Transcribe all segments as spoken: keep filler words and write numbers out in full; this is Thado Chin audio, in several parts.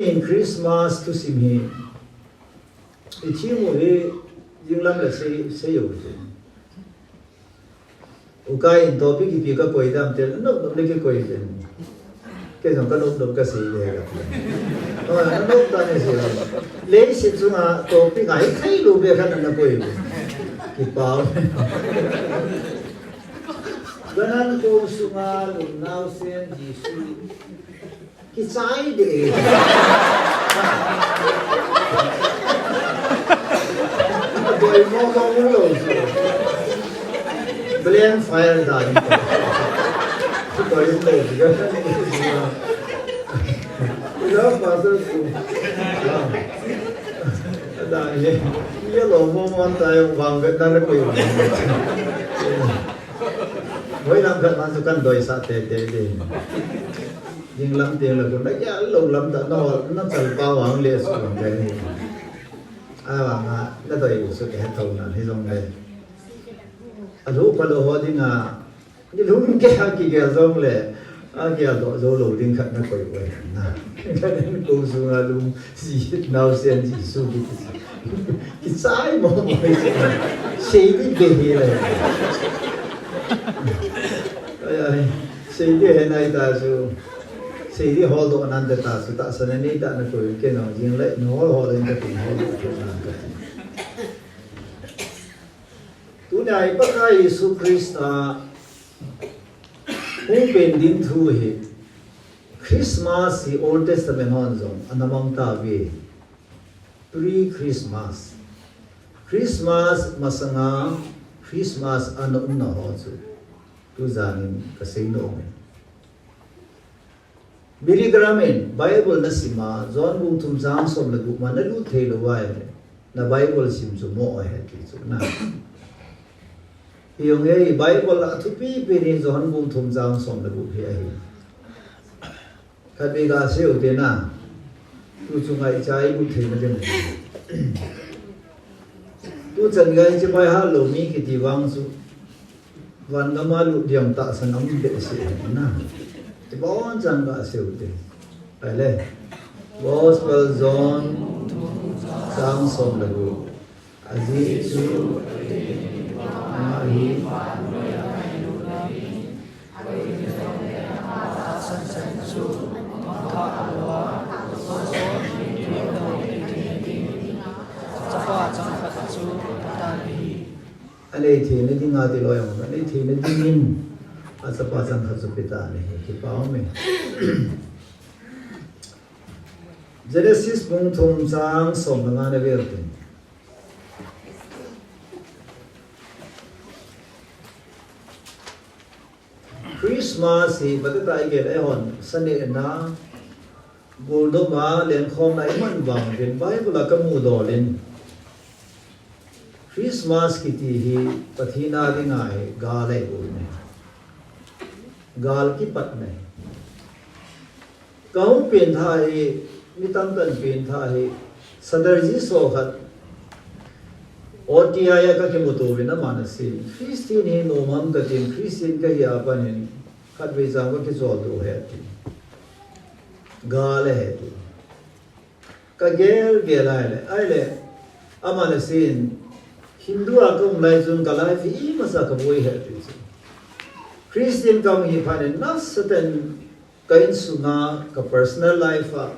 In Christmas thusim hi, i thim u hi, jinglam le sei, sei u te. U kai in topic ipi ka koi dam te, nop nop le kikoi te. Kei jong ka nop nop ka sei le ka. Oh, na nop ta ni sei. Leiset chunga topic a hi thei lou be khat na koi. Kipah. Ganan kong sunga lum naosen Jesu. Kichai de. Boi mo mo mo lo. Blame fire da. Boi mo. Lo pastor ku. Da ye. Ye lo mo mo ta yo bang ga na ko. Hoilam khat man chu kan doisah tete ding. Jinglam teng le kon, na gel lou lam tah, na hol, na chal pa vang le su vang le ni. A vang a, na doi u su ke tho na hi jong le. A lu pa lo ho ding a, ni lum ke ha kigel jong le, a gel doh jou lou ding khat na koi u ahi na. Ka den ko su nga lum, si, naosen Jesu ki. Kichai mo mo. Sei di be hi le. Ai, ai. Sei di he nai ta chu. Sei di hol doh nan te ta chu. Tahsan a nei ta na ko ke no jing le no hol hol in ka tin hol doh nan ka tin. Tuni a i Pakai Jesu Christa hung pen ding thu hi Christmas hi Old Testament hon jong ana mang ta ve. Pre-Christmas. Christmas masanga Christmas ana umna ho chu. Tu janin ka sei nom e. Billy Graham in Bible na sim a, John bung thum chang som le gup ma na lut thei lou vai le. Na Bible sim chu mo ahi ti chu na. Hi jong hi Bible a thupi pi ni John bung thum chang som le gup hi ahi. Khat vei ga sei u te na. Tu chunga i chai lut thei na ding. Tu chan ga i chi bai ha lo mi kiti vang chu. Van gam a lut diam tahsan a um behseh na. Ti bon chan ga sei u te. Ai le. Gospel John chang som le gup. Ajeh chu, ahi. Anei theina dinga ti loi ang, anei theina dingin, achapa chang khat chu pe ta ahi, kipah um e. Genesis bung thum chang som le nga na vel tin. Christmas hi, bata ta i gel e hon, sa nehna, guldom a, lenkhomna i man vang uvin, Bible a ka mu dol in. Christmas kiti hi, Pathen a dinga hi, gal ahi bou ne. Gal kipat ne. Ka hung pen tha hi, mi tamtah in pen tha hi, Saturday so khat, O T I a ka kimuto uvin aman asei. Christian hi nom ham ka tin, Christian ka hi a panin, khatvei chang ka kichol to ahi ati. Gal ahi ati. Ka gel gel ahile, ahile, aman asei, Hindu a ka um lai chun ka life hi imasa ka boi ahi ati chu. Christian ka hung hi phat in nasatah in Ka insunga, ka personal life a,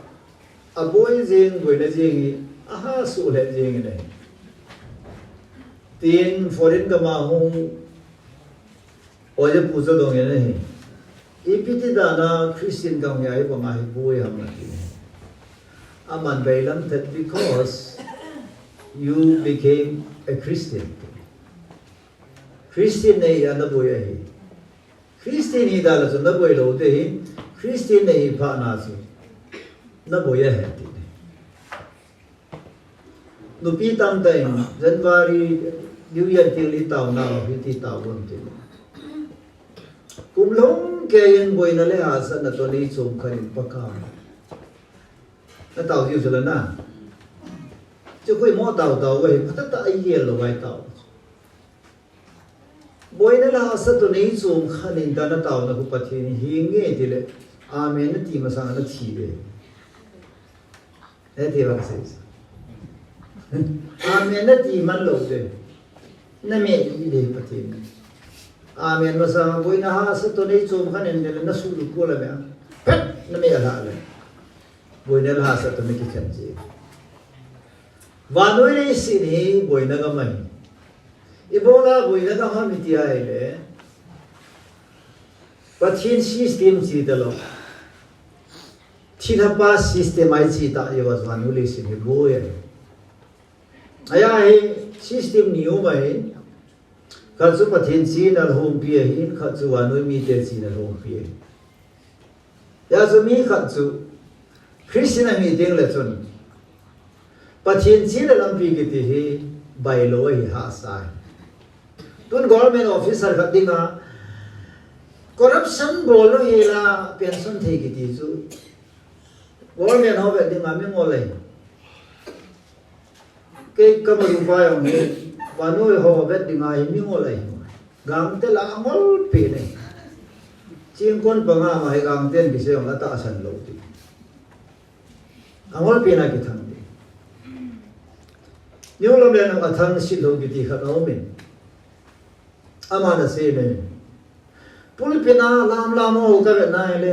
aboi jeng, boina jeng hi, aha suhlheh jeng in ahi. Tin foreign gam a hung, oja pu chu dong in ahi. Ipi ti dan a Christian gam hi ahi bang ahi boi ham ati. Aman bailam that because you became a Christian. Christian na hi a na boi ahi. Christian hi dan a chu na boi lou ding ahi, Christian na hi phat na chu na boi ahi ti. Nupi tamtah in January New Year til hi tao nau, hiti tao uvin ti. Kum lhung kei in boina le hahsatna toh nei chom khat in Pakai. Na tao diu chu la na. Chu koi mo tao tao uva hi, phatah tah a i gel lou vai tao. Boina le hahsat toh nei chom khat in dan a taona khu Pathen hi nge tile, amen na ti masang a na thi ve. Nati bang sei. Amen nati man lou de. Name i de Pathen. Amen masa boina hahsa toh nei chom khan en de na su lu ko la me. Pet name ala le. Boina le hahsa toh nei kikhen ji. Vannoi leiset hi boina gam ahi. Ibola boina gam ham iti ahile. Pathen system chi talou. Thilha pa system a ichi ta jeh uva vannoi leiset hi boi ahi. Ahi a hi system ni um ahi. Khat chu Pathen china lhompi ahin, khat chu vannoi mite china lhompi ahi. Hijeh chun mi khat chu Christian ahi teng le chun Pathen china lampi kiti hi bailou ahi hahsa ahi. Tun government officer khat dinga corruption bol lou hela pension thei kiti chu government ho vet dinga mingol ahi. Kei ka malu pa jong hi, vannoi ho vet dinga hi mingol ahi. Gangte la angol pen e. Chingkon panga ma hi gangten kisei jong atahsan lou ti. Angol pen a kithang ti. Niu lam le nang athang sit lou kiti khat aumin. Aman asei me. Pulpit a lam lam ho ka vet na le.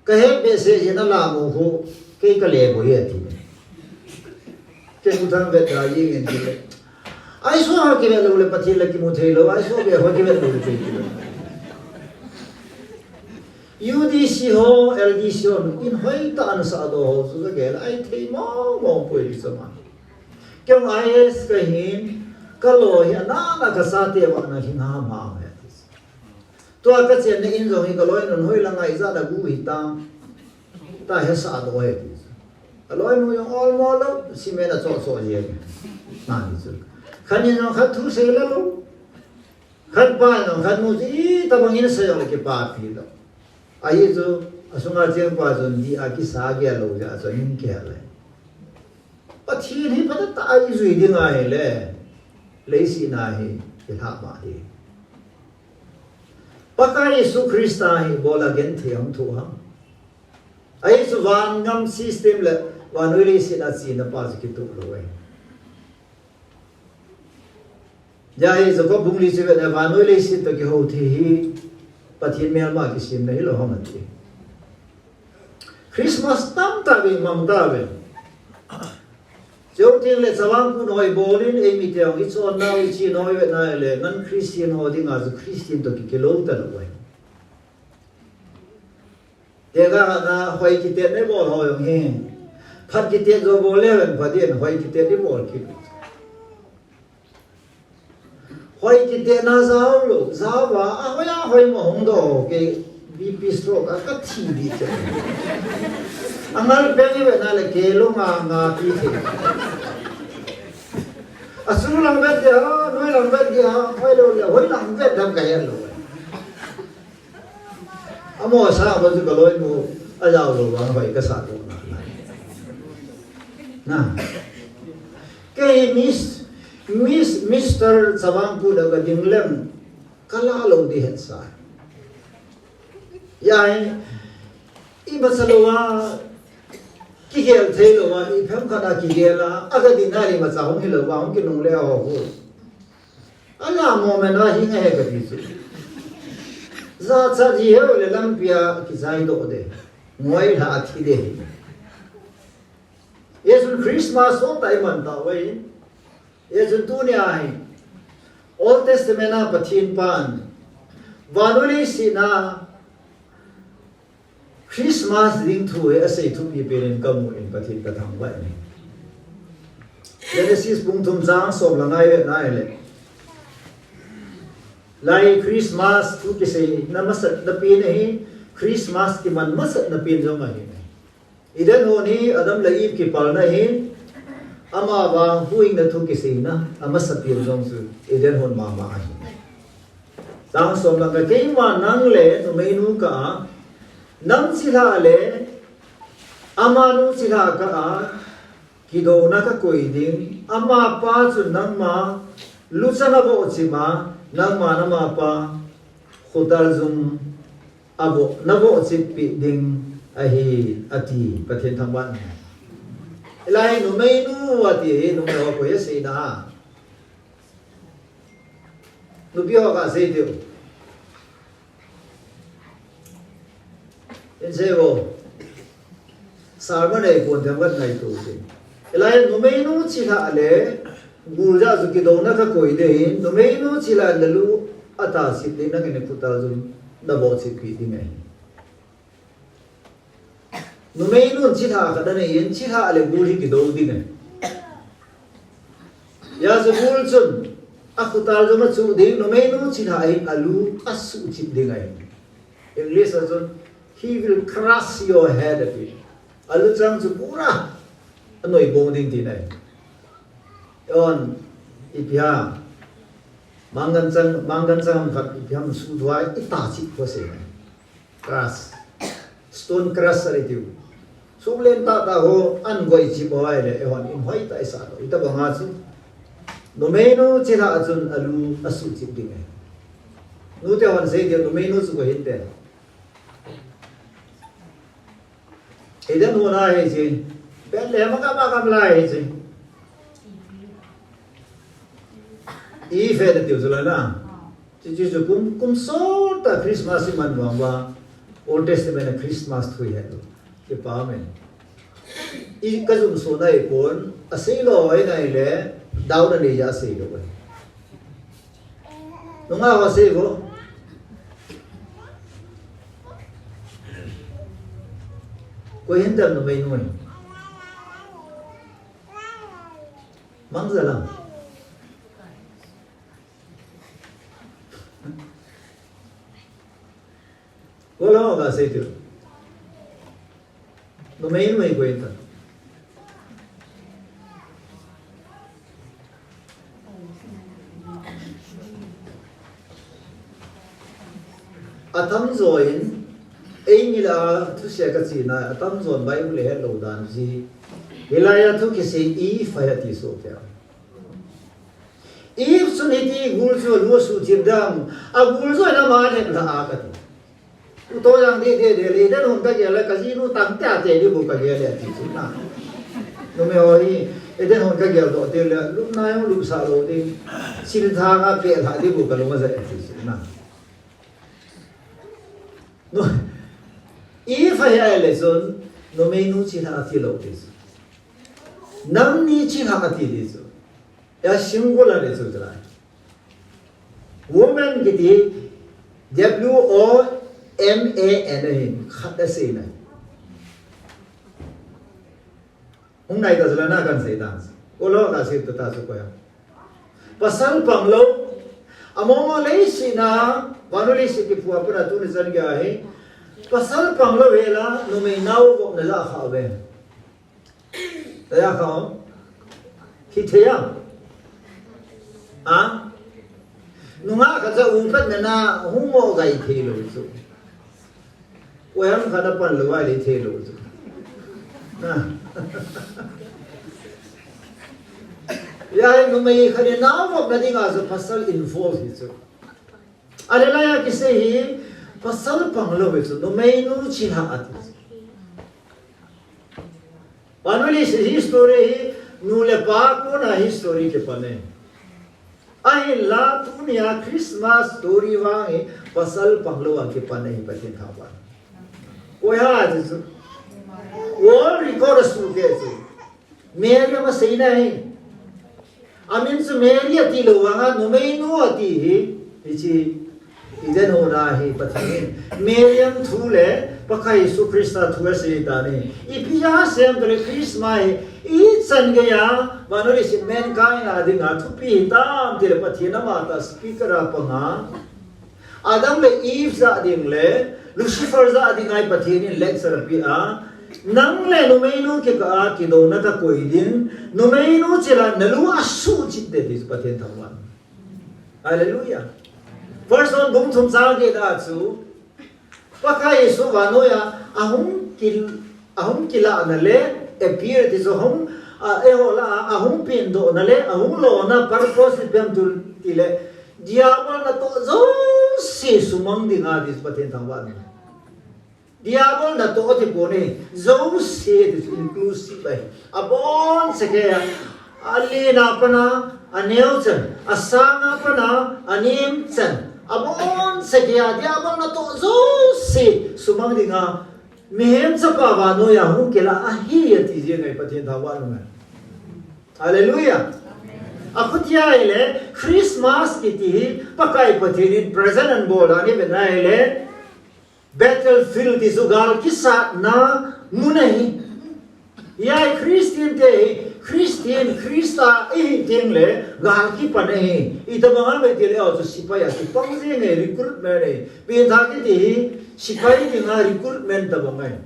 Ka het behseh jeh in a lam u khu, kei ka le boi e ati. Kei khu thang vet da jeng in ti le. Aiso ha kivet lou le Pathen la kimu thei lou, aiso be ho kivet lou le Pathen kimu. U D C ho, L D C ho, in hoi ta an sa do ho, su ka gel, ai thei mo mo poi di sama. Kei I A S ka hin, ka lo hi, ana na ka sa te wa na hin ha ma me. Tua ka chenna in jong hi ka loinu in hoilang a ijat a gu hitam. Ta hesa lou ahi ti. Ka loinu jong olmo lou, cement a choh choh jeng. Na hi chu. Khat in jong khat thu sei le lou. Khat pa in jong khat nu chu itobang in sei jong le kipapi lou. Ahi chu, asunga cheng pa chun di a kisa gel lou jeh a chun in kihel le. Pathen hi phatah a i jui ding ahile, leiset a hi i lhah mah ding. Pakai Jesu Christa hi ibola genthei hung thoh ham. Ahi chu vangam system le vannoi leiset a chena pa chu kitoh lou ahi. Hijeh a hi Jacob bung li chu vet le vannoi leiset toh kihou thei hi Pathen melma kisemna hilou ham ati. Christmas tam tave, mang tave. Chuteng le chavang kut hoi bol in, eimite hung i chon nau, i chin hoi vet na le, ngan Christian ho dinga chu Christian toh kikilou talou ahi. Te ga na hoi kitet nei bol ho jong hi. Phat kitet jo bol le ven phat in hoi kitet i bol kit. Hoi kiti na jao lou, jao va, a hoi a hoi ma hung do, kei B P stroke a ka thi di che. A ngal pe ni ve na le kei lou nga nga ti the. A su lang vet dia, noi lang vet dia, hoi lou le, hoi lang vet dam ka hian lou. Amo sa ba chu ka loinu, a jao lou vang hoi ka sa lou na. Na. Kei Miss, Miss, Mister Chavang Kut a ka ding leng, ka la lou di het sa. Hijeh in, i masa lou a, kigel thei lou a, i phem khat a kigel a, a ka ding na i masa hung hi lou a, hung kinung le a ho ho. A la mo me na hi nge he ka ti chu. Jachat ji heu le lampi a kichai doh de. Ngoi lha a thi de. Hijeh chun Christmas sot a i man tauve. Hijeh chun tunia hi Old Testament a Pathen pan vannoi leiset a Christmas ding thu hi a sei thupi pen in ka mu in Pathen ka thangvah in. Genesis bung thum chang som le nga i vet na le. Lai Christmas thu kisei na masat na pen hi Christmas kiman masat na pen jong ahi. Eden hon hi Adam le Eve kipalna hi, ama vang huhhingna thu kiseina, a masa pen jong chu Eden hon mama ahi. Chang som le nga, keima nang le numeinu kah a, nang chilhah le, amanu chilhah kah a, kidouna ka koi ding, amapa chun nangma, luchang a vohchim a, nangman amapa, khotal jung, a voh, na vohchim peh ding, ahi, ati, Pathen thangvah in. Hilai numeinu ati hi, numei ho koi asei na. Nupi ho kasei diu. Insei vo. Sermon ei pon themkhat ngaito te. Hilai numeinu chilhah le, gul jah chu kidouna kakoi ding ahin, numeinu chilhah le lu atahchip ding, nangin nakhutal chu nabohchip kit ding ahi. Numeinun chilhah khat anei in, chilhah le gul hi kidou ding ahi. Hijeh chun gul chun akhutal chu achuh ding, numeinu chilhah in alu asuhchip ding ahi. English a chun, "He will crush your head," ati. Alu chang chu pura anoi bong ding tina ahi. Eihon, ipi ham, manggan chang, manggan chang khat ipi ham suhthua itahchip khu asei na. Crush. Stone crush ati diu. Sum lentah tah ho ahin goichip uva ahile, eihon in hoitah isah lou. Hitobang a chu numeinu chilhah chun alu asuhchip ding ahi. Nute hon sei diu, numeinu chu koi hinte. Eden hon a hiche. Bethlehem a gam a gamla hiche. Eve ahi tiu chu la na. Chuche chu kum, kum sot a Christmas iman vang uva, Old Testament a Christmas thu ihet lou. Kipa ume. I kajumso nai pon, asei lou ahi nai le, down anei jeh a asei lou ahi. Nungah ho sei vo. Koi hintam numeinu hi. Mangcha lam. Koi lou kasei tiu. Numei, numei koi ta. Atamjo in, eimi lah a thusei kachena, atamjo in Bible helou dan ji. Hilai a thu kisei Eve ahi ati soh tia. Eve chun hiti gul chu alu asuhchip dam, agul chu ana ma lhep lha a kati. Uto jang de de de le, Eden hon kagel le, kajinu tangte ate di bu kagel le ati chu na. Numei ho hi, Eden hon kagel doh te le, lupna jong lupsah lou ding, chilthang a peh lha di bu kalung ajai ati chu na. Nu, Eve ahi ahile chun, numeinu chilhah ati lou ti chu. Nangni chilhah ati ti chu. Hia singular ahi chu chulai. Woman kiti, W O M A N ahin, khat asei nai. Hung nai ta chule na kan sei ta. Koi lou kasei ta ta chu koi a. Pasal panglou. Among a leiset a, vannoi leiset kiphua puna tuni chan gei ahi. Pasal panglou hela, numei nao vopna ja kha uve. Taya kha o. Hithei a. A? Nungah khat cha u pet na na hung mo gai thei lou chu. Koiham khat a pan lou a le thei lou chu. Na. Hia numei khat in nao vopna dinga chu pasal involve hi chu. Ahile hilai a kisei hi pasal panglou hi chu, numeinu chilhah ati. Vannoi leiset history hi, nu le pa kona history kipan ahi. Ahinla, tunia Christmas story vang hi, pasal panglou a kipan ahi Pathen thangvah. Koi ham ti chu. World record asuh kei chu. Mary ama seina hi. Amin chu Mary ati lou vanga, numeinu ati hi. Hiche, Eden hon a hi Pathen in Mariam thu le Pakai Jesu Christa thu asei tan ahi. Ipi a sem tole Christmas hi, ichan gei a, vannoi leiset mankind a dinga thupi hitam tile Pathen amatah speaker a panga. Adam le Eve jah ding le Lucifer jah ding ahi Pathen in lecture apeh a. Nang le numeinu kikah a kidouna kakoi ding, numeinu chilhah nalu asuhchip ding ti chu Pathen thangvah. Hallelujah. First John bung thum chang get a chu, Pakai Jesu vannoi a, ahung kil, ahung kilahna le, appear ti chu ahung, a, eiho lah a, ahung pendohna le, ahung lona purpose ipi ham tile, Diabol natoh jouse sumang ding ahi ti chu Pathen thangvah. Diabol natoh ti pon ahi. Jouse ti chu inclusive ahi. Abonchauva, alena pana, aneo chan, asanga pana, anem chan, abonchauva Diabol natoh jouse sumang dinga, mihem chapa vannoi a hung kilah ahi ati jeng ahi, Pathen thangvah in. Hallelujah. Akhutia ahile, Christmas kiti hi Pakai Pathen in present anabol a, ivet na ahile, battlefield ti chu gal kisatna mun ahi. Hiche Christian te hi, Christian, Christa ihi teng le, gal kipan ahi. Itobang ham itileh, aw chu sepai a kipang jeng ahi, recruitment ahi. Pengtha kiti hi, sepai dinga recruitment tobang ahi.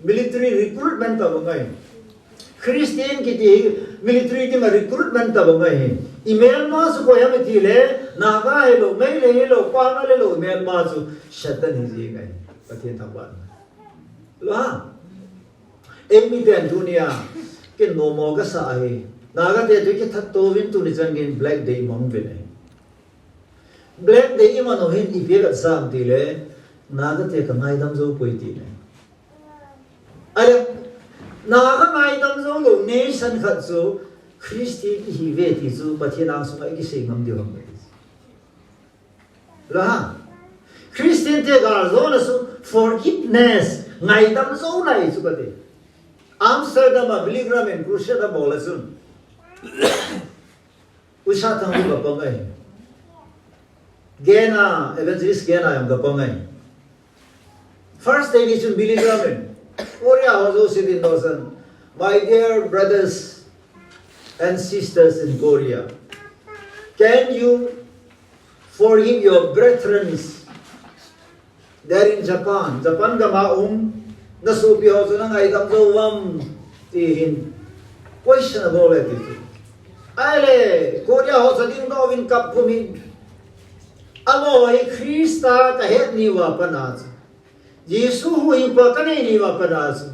Military recruitment tobang ahi. Christian kiti hi military dinga recruitment tobang ahi. Imelma chu koi ham itileh, Naga hilou, Meitei hilou, Pangal hilou, imelma chu Satan hi jeng ahi. Pathen thangvah in. Lou ham? Eimi ten tunia, ken nomo kasa ahi. Naga te tu kithat tou vin tuni chan geiyin Black Day mang vin ahi. Black Day iman u hin ipi kasei ham itileh, Naga te kangaidam jou poi ati ahi. Ahile, Naga ngaidam jou lou nation khat chu Christian ihiuve ti chu Pathen angsunga ikisei ngam diu ham. Lou ham? Christian te galjona chu forgiveness, ngaidam jouna ahi chu kati. Amsterdam a Billy Graham in crusade abol a chun, Usa Thang Ru kapang ahi. Gena, Evangelist Gena jong kapang ahi. First day ni chun Billy Graham in, Korea ho jouse dingdoh san, my dear brothers and sisters in Korea, can you forgive your brethren there in Japan? Japan gam a um, nasopi ho chu nangaidam jou uvam, ti hin question abol e ti chu. Ahile, Korea ho chu dingdoh uvin kap pumin. Amaho hi Christa kahet ni uva pat a chu, Jesu huhhingpa kanei ni uva pat a chu,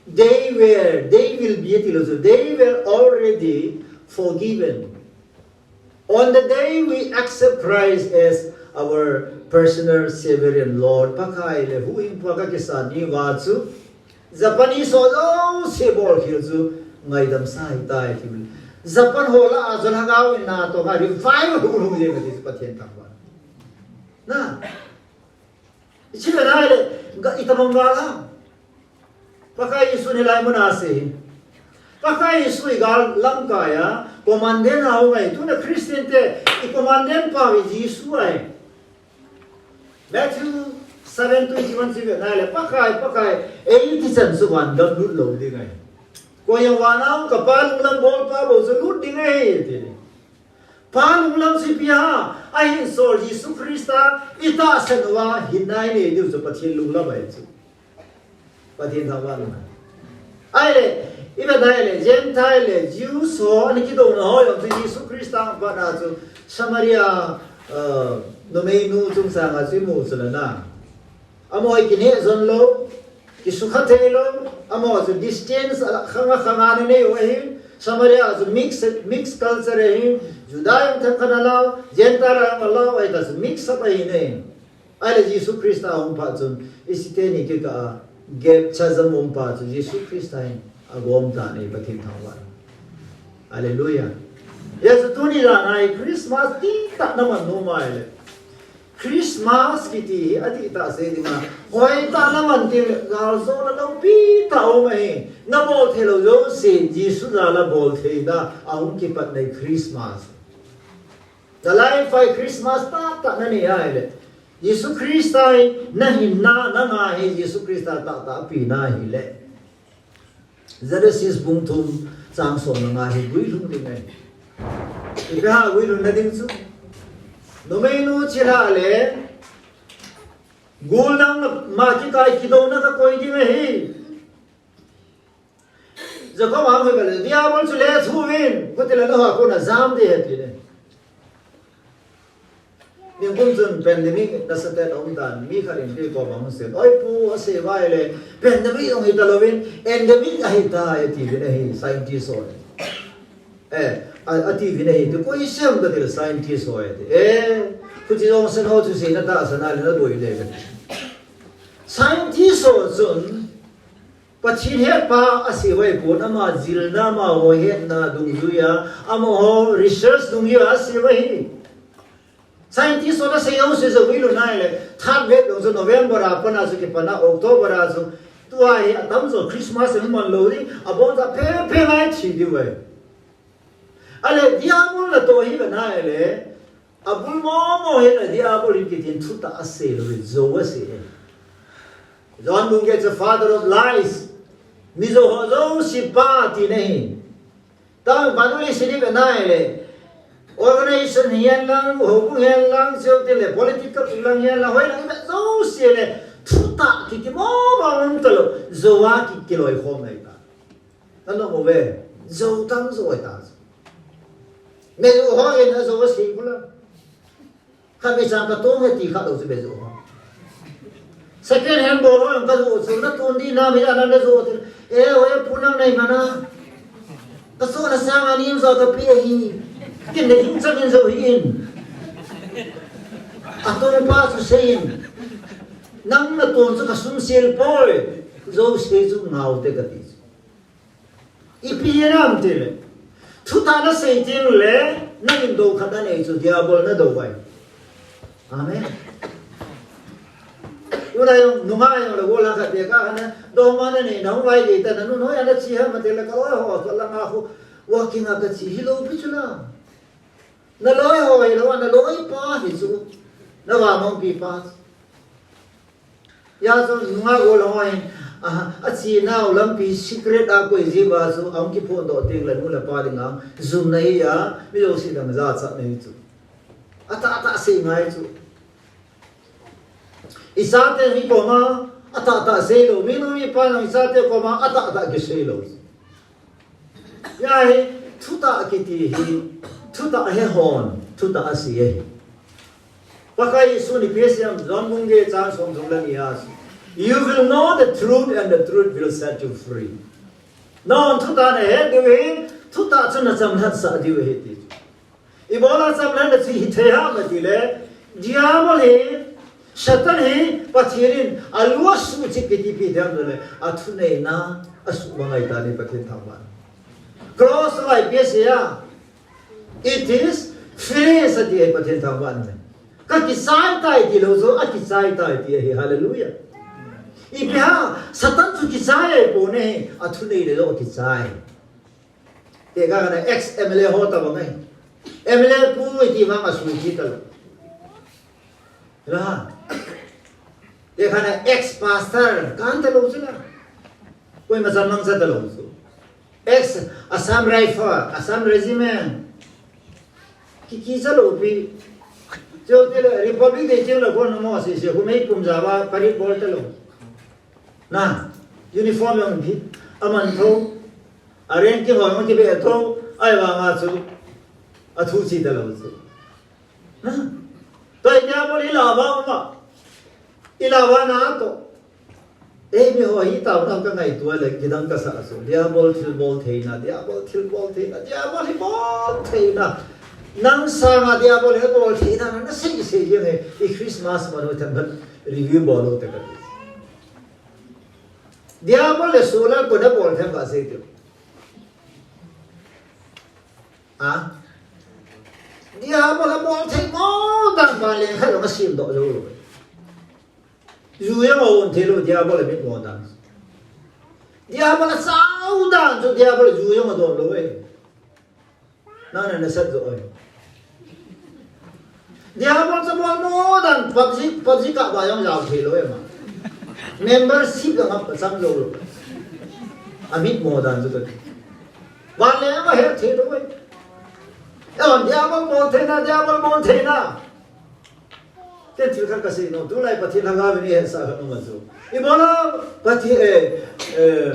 they were, they will be, ati lou chu, they were already forgiven. On the day we accept Christ as our personal Savior and Lord, Pakai le huhhingpa kakisah ni uva chu, Japanese ho jouse bolkhel chu ngaidam sa ahitai ati. Japan ho lah a jong Lhagao in natong a revival hung lhung jeng ahi, Pathen thangvah in. Na, ichi ve nai le, ga, itobang gal ham? Pakai Jesu in hilai mun a asei. Pakai Jesu hi gal lamkai a commandant a hung ahi. Tuna Christian te i commandant pa hi Jesu ahi. Matthew seven twenty-one chu ive nai le, Pakai, Pakai, eiti chan chu van gam lut lou ding ahi. Koi jong van a um ka Pa lunglam bolpa bou chu lut ding ahi, ati. Pa lunglam chu ipi ham? Ahinsol Jesu Christa i tahsan uva hinna i nei diu chu Pathen lunglam ahi chu. Pathen thangvah in. Ahile, ivet nai le, Gentile le, Jews ho, ana kidouna ho jong chu Jesu Christa a pat a chu, Samaria, uh, numeinu chungchang a chu imu chu la na. Amaho hi kineh jon lou, kisukha thei lou, amaho chu distance a khang a khang a ana nei u ahi, Samaria chu mix, mix culture ahi, Juda jong themkhat ana lau, Gentile jong ana lau, ahita chu mix up ahi ne. Ahile Jesu Christa ahung phat chun, i sih teni kikah a, gap cha jam um pa chu Jesu Christa hin agom tan ahi, Pathen thangvah in. Hallelujah. Hijeh chun tuni jan a hi Christmas dihtah naman nom ahile, Christmas kiti hi adihtah sei dinga, hoitah naman teng le, galjona loupi tah um ahi. Nabol thei lou jouse, Jesu jal a bol theina ahung kipatna hi Christmas. Na life a hi Christmas tahtah nanei ahile, Jesu Christa hi nahinna, nanga hi Jesu Christa tahtah apena ahile, Genesis bung thum chang som le nga hi guilhung ding ahi. Ipi ham guilhunna ding chu? Numeinu chilhah le, gollhang ma kikai kidouna kakoi ding ahi. Jacob ahung hoi kal le, Diabol chu lethuh uvin, khuti le naho a kona jam ding ahi, ati le. Nikum chun pandemic nasatah in aum tan, mi khat in kei koma ahung sei. Oi pu, asei vai le, pandemic jong hita louvin, endemic ahitai, ati uvin ahi, scientist hon. Eh, a, ati uvin ahi, ti koi sem kati le scientist hon ati. Eh, khuti jong sen ho chu seina tahsan a le naboi le kati. Scientist ho chun Pathen hetpa asei uva ahipon, ama jilna, amaho hetna dungjuiya, amaho research dungjuiya asei uva ahi. Scientist hon asei jouse jouvin lou nai le, third wave jong chu November a pat a chu kipatna, October a chu, tua hi atamjo Christmas hi man lou ding, aboncha phe phe ngai thi diu ahi. Ale, Diabol natoh hi ve nai le, abul momo hi le, Diabol hi kitin thutah asei lou, jou asei. John Bungei chu father of lies. Mijou ho jouse pa tina ahi. Tah vannoi sini ve nai le, organization hihen lang, houbung hihen lang, chutile political lang hihen lang, hoilang ive jouse le, thutah kiti momo um talou, jou a ki, kiloikhom ngai ta. Nanom uve, jou tamjo ahi ta. Mijou ho in ajou asei pula. Khatvei chang katong e ti kha lou chu mijou ho. Second hand bol ho jong kajou chu, naton ding nam hi ana najou ti. E, oi pu, nang nei mana. Kasohna sanga ni jong kapeh ahi. Kin nei hing chang in jou hih in. Atongpa chu sei in. Nang naton chu kasumsel poi. Jouse chu ngao te kati chu. Ipi hinam tile, thutah nasei tengle, nangin dou khat nanei chu Diabol nadou uve. Amen. Tuna jong, nunga jong le gollhang khat beh a kana, dou ma nanei, nahung vai gei ta, nanu noi ana chi ham tile, kaloi ho, kalanga khu, walking a kachi hilou pi chu la. Naloi ho hilou, naloi pa hi chu, navamangpi pa. Hijeh chun nunga gollhang ho hin, a, achinau lampi secret a koi jiuva chu, ahung kiphondoh tengle nu le pa dinga, jumna hi a, mi jouse dang jachatna hi chu. Atahtah sei ngai chu. Ichate hi koma, atahtah sei lou, minu mipa jong ichate koma, atahtah kisei lou. Hia hi, thutah kiti hi, thutah he hon, thutah asei ahi. Pakai Jesun ipi asei ham, John bung get chang som thum le ni a, "You will know the truth and the truth will set you free." Nahon thutah nahet diu ahi, thutah chun nachamlhat sah diu ahi ti. Ibola chamlhatna chu hithei ham atile, Diabol hi, Satan hi, Pathen in alu asuhchip kiti ipi ham tile, athuneina asuh bang ahi tai, Pathen thangvah. Cross a ipi asei a, "It is finished," ati ahi Pathen thangvah. Kakichai tai tilou chu, akichai tai ti ahi, hallelujah. Ipi ham, Satan chu kichai ahipoi, athunei le jong akichai. Tekah a ex M L A ho tabang ahi. M L A pu iti vang asuh kit talou. Ra. Tekah a ex pastor, kan talou chu la. Koima chamang cha talou chu. Ex Assam Rifle, Assam Regiment. Ki, kicha lou pi. Chutile Republic Day cheng le kon mo sese, khu meipum jao a, parade bol talou. Na, uniform jong hi, aman tho, a ranking ho jong kibeh tho, ahivanga chu, athu che talou chu. Na, tua hi Diabol ilah uva um a, ilah uva na toh. Eimi ho hi taona kangaito le, kidang kasa chu. Diabol thilbol theina, Diabol thilbol theina, Diabol hi bol theina. Nang sanga Diabol hi bol theina, nasei sei jeng e, i Christmas manu themkhat review bol u te kati. Diabol le solar koi in abol them kasei diu. Ha? Diabol abol thei mo dan vanleng khat jong asemdoh jou lou. Ju jong ahon thei lou, Diabol amitmo dan. Diabol achao dan chu Diabol ju jong adon lou e. Nang na nasat jo e. Diabol chu bol mo dan, PUBG, PUBG kah ba jong jao thei lou e ma. Membership jong apachang jou lou. Amitmo dan chu kati. Vanleng ahet thei lou e. Eihon Diabol bol theina, Diabol bol theina. Ken thil khat kasei nom, tulai Pathen lhagao in eihetsah khat um a chu. Ibola Pathen, eh, eh,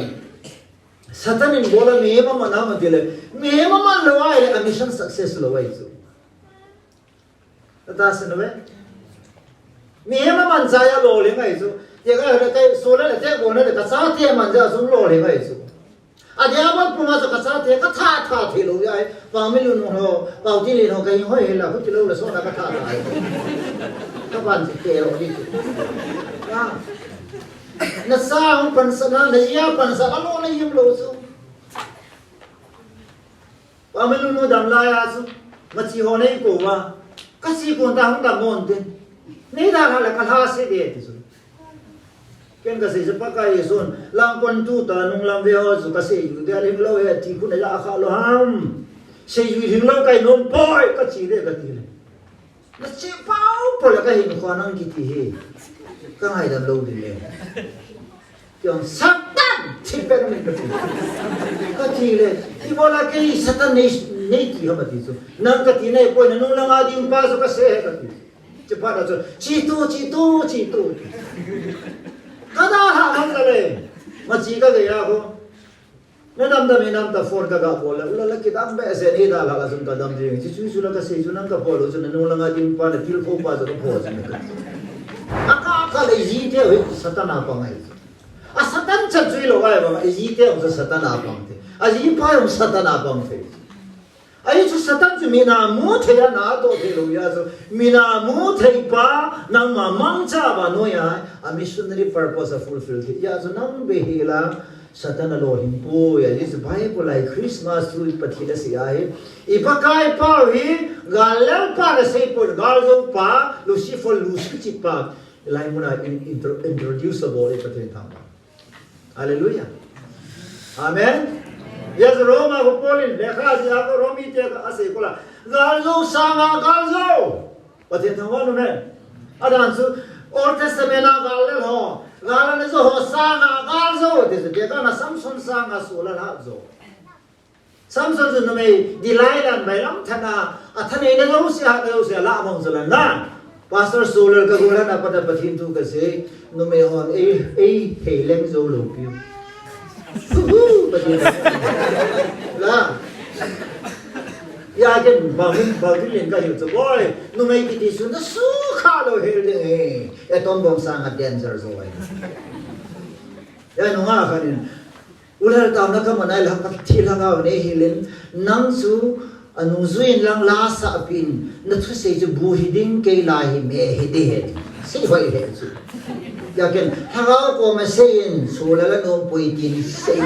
Satan in ibola mihem aman ham atile, mihem aman lou ahile, a mission success lou ahi chu. Tahsan uve. Mihem aman chai a lolhing ahi chu. Tia ka, ka, ka, solar attack bolna le kachate aman jeh a chu lolhing ahi chu. A Diabol puma chu kachate katha tha thei lou ahi. Pau Minlun ho, Pau Tinlen ho, kahin hoi hela, khuti lou la sona katha tha ahi. Kapan chu te lou ahi chu. Ah. Nacha hung pansatna, naji a pansat, alo na him lou chu. Pamilunu dam laiya chu, machi ho nei kou va. Kachi kon ta hung dam mon tin. Nei dalha le kalha se de ti chu. Ken kasei chu Pakai Jesun, langkon tu ta nunglam ve ho chu kasei ju de, alim lou he ti khu naja kha lou ham. Sei ju hing lou kai nom poi, kachi de kati le. Nachi pau pau le kahin khua nang kiti hi. Kangaidam lou ding le. Kiang Satan, chi pe na min kati. Kati le, ibola kei Satan nei, nei ti ham ati chu. Nang kati nei poi, nanung langa ding pa chu kasei he kati. Chi pa na chu, chi tu, chi tu, chi tu. Kadalha ham kale. Machi kagei a ho. Nadam dam in nam ta phone kaga bol le, ula la kidam behseh nei dalha la chun kadam ding. Chi chu chu la kasei chu nang kabol lou chu nanung langa ding pa natilkhou pa chu kapho chu. Aka ka le ji te ho Satan a pang ahi. A Satan chan chu ilou ahi vang, a ji te ho chu Satan a pang thei. A ji pa ho Satan a pang thei. Ahi chu Satan chu mina mu thei a natoh thei lou ahi chu. Mina mu thei pa, nangma mangcha va noi a, a missionary purpose a fulfill thei. Ahi chu nang be hi la, Satan a lolhing poi, ahi chu Bible a Christmas chu Pathen asei ahi. I Pakai pa hi, gal lel pa nasei poi, gal jou pa, Lucifer, Lucifer chi pa, lai mun a in-, intro-, introduce abol e Pathen thangvah. Hallelujah. Amen. Yes, Roma ko Paul in lekha ji a ko Romi te ka asei ko la. Gal jou sanga gal jou. Pathen thangvah in amen. Adan chu Old Testament a gal lel ho, gal lel jou ho sanga gal jou. Ti chu te ka na Samson sanga sulel ha jou. Samson chu numei Delilah in bailam than a, athaneina jouse, hatna jouse, alah mang chu la na. Pastor Solal ka gol a pat a Pathen thu kasei, numei hon ei, ei, hei leng jou lou piu. Hu hu, Pathen. La. Ahi ken, bang hin, bang hin len ka hiu chu, boy, numei kiti chu na sukha lou hel ding e. Atom bomb sanga danger jou ahi. Ahi nunga khat in, Ulhel taona kaman a ilhang kathi lhagao nei hilin, nang chu anungjui in lang la sahpeh in, nathusei chu bu hiding kei la hi me hiding he. Sei hoi he chu. Ahi ken, lhagao koma sei in, Solal a nom poi tin sei.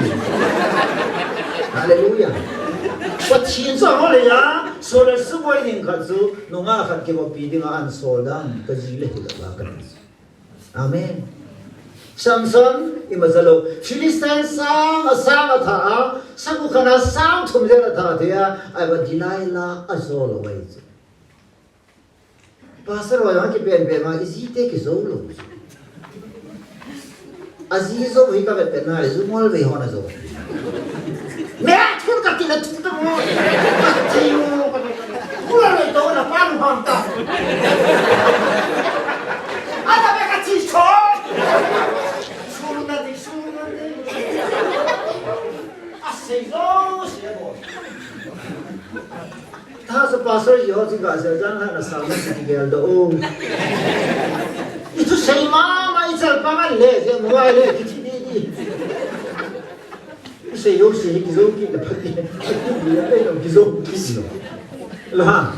Hallelujah. Pathen chu ahol e ya, Solal suboi ding khat chu, nunga khat kibopi ding a ahin sol dan, kaji le hi la ka. Amen. Samson, ima jalo. Philistine sang, asang atha a, sakhu khat a sang thum jen atha thei a, ahi va Delilah ajou lou ahi chu. Pastor ho jong kipen pen ma, iji te kijou lou. Aji jou hi ka vet pen na le, ju ngol vei hon ajou. Me a thun ka ti le thun ka mo. Ka ti mo. Kula le to na pan hon ta. Ana be ka ti cho. Su na di, su na di. A sei jo, sei bo. Tha sa pastor ji ho chu ga se jang ha na sa ma si gel do o. I thusei mama i chal pa ngan le je mo ai le ki thi di di. I sei yo sei ki zo ki na pha ki. Ki zo ki no. La.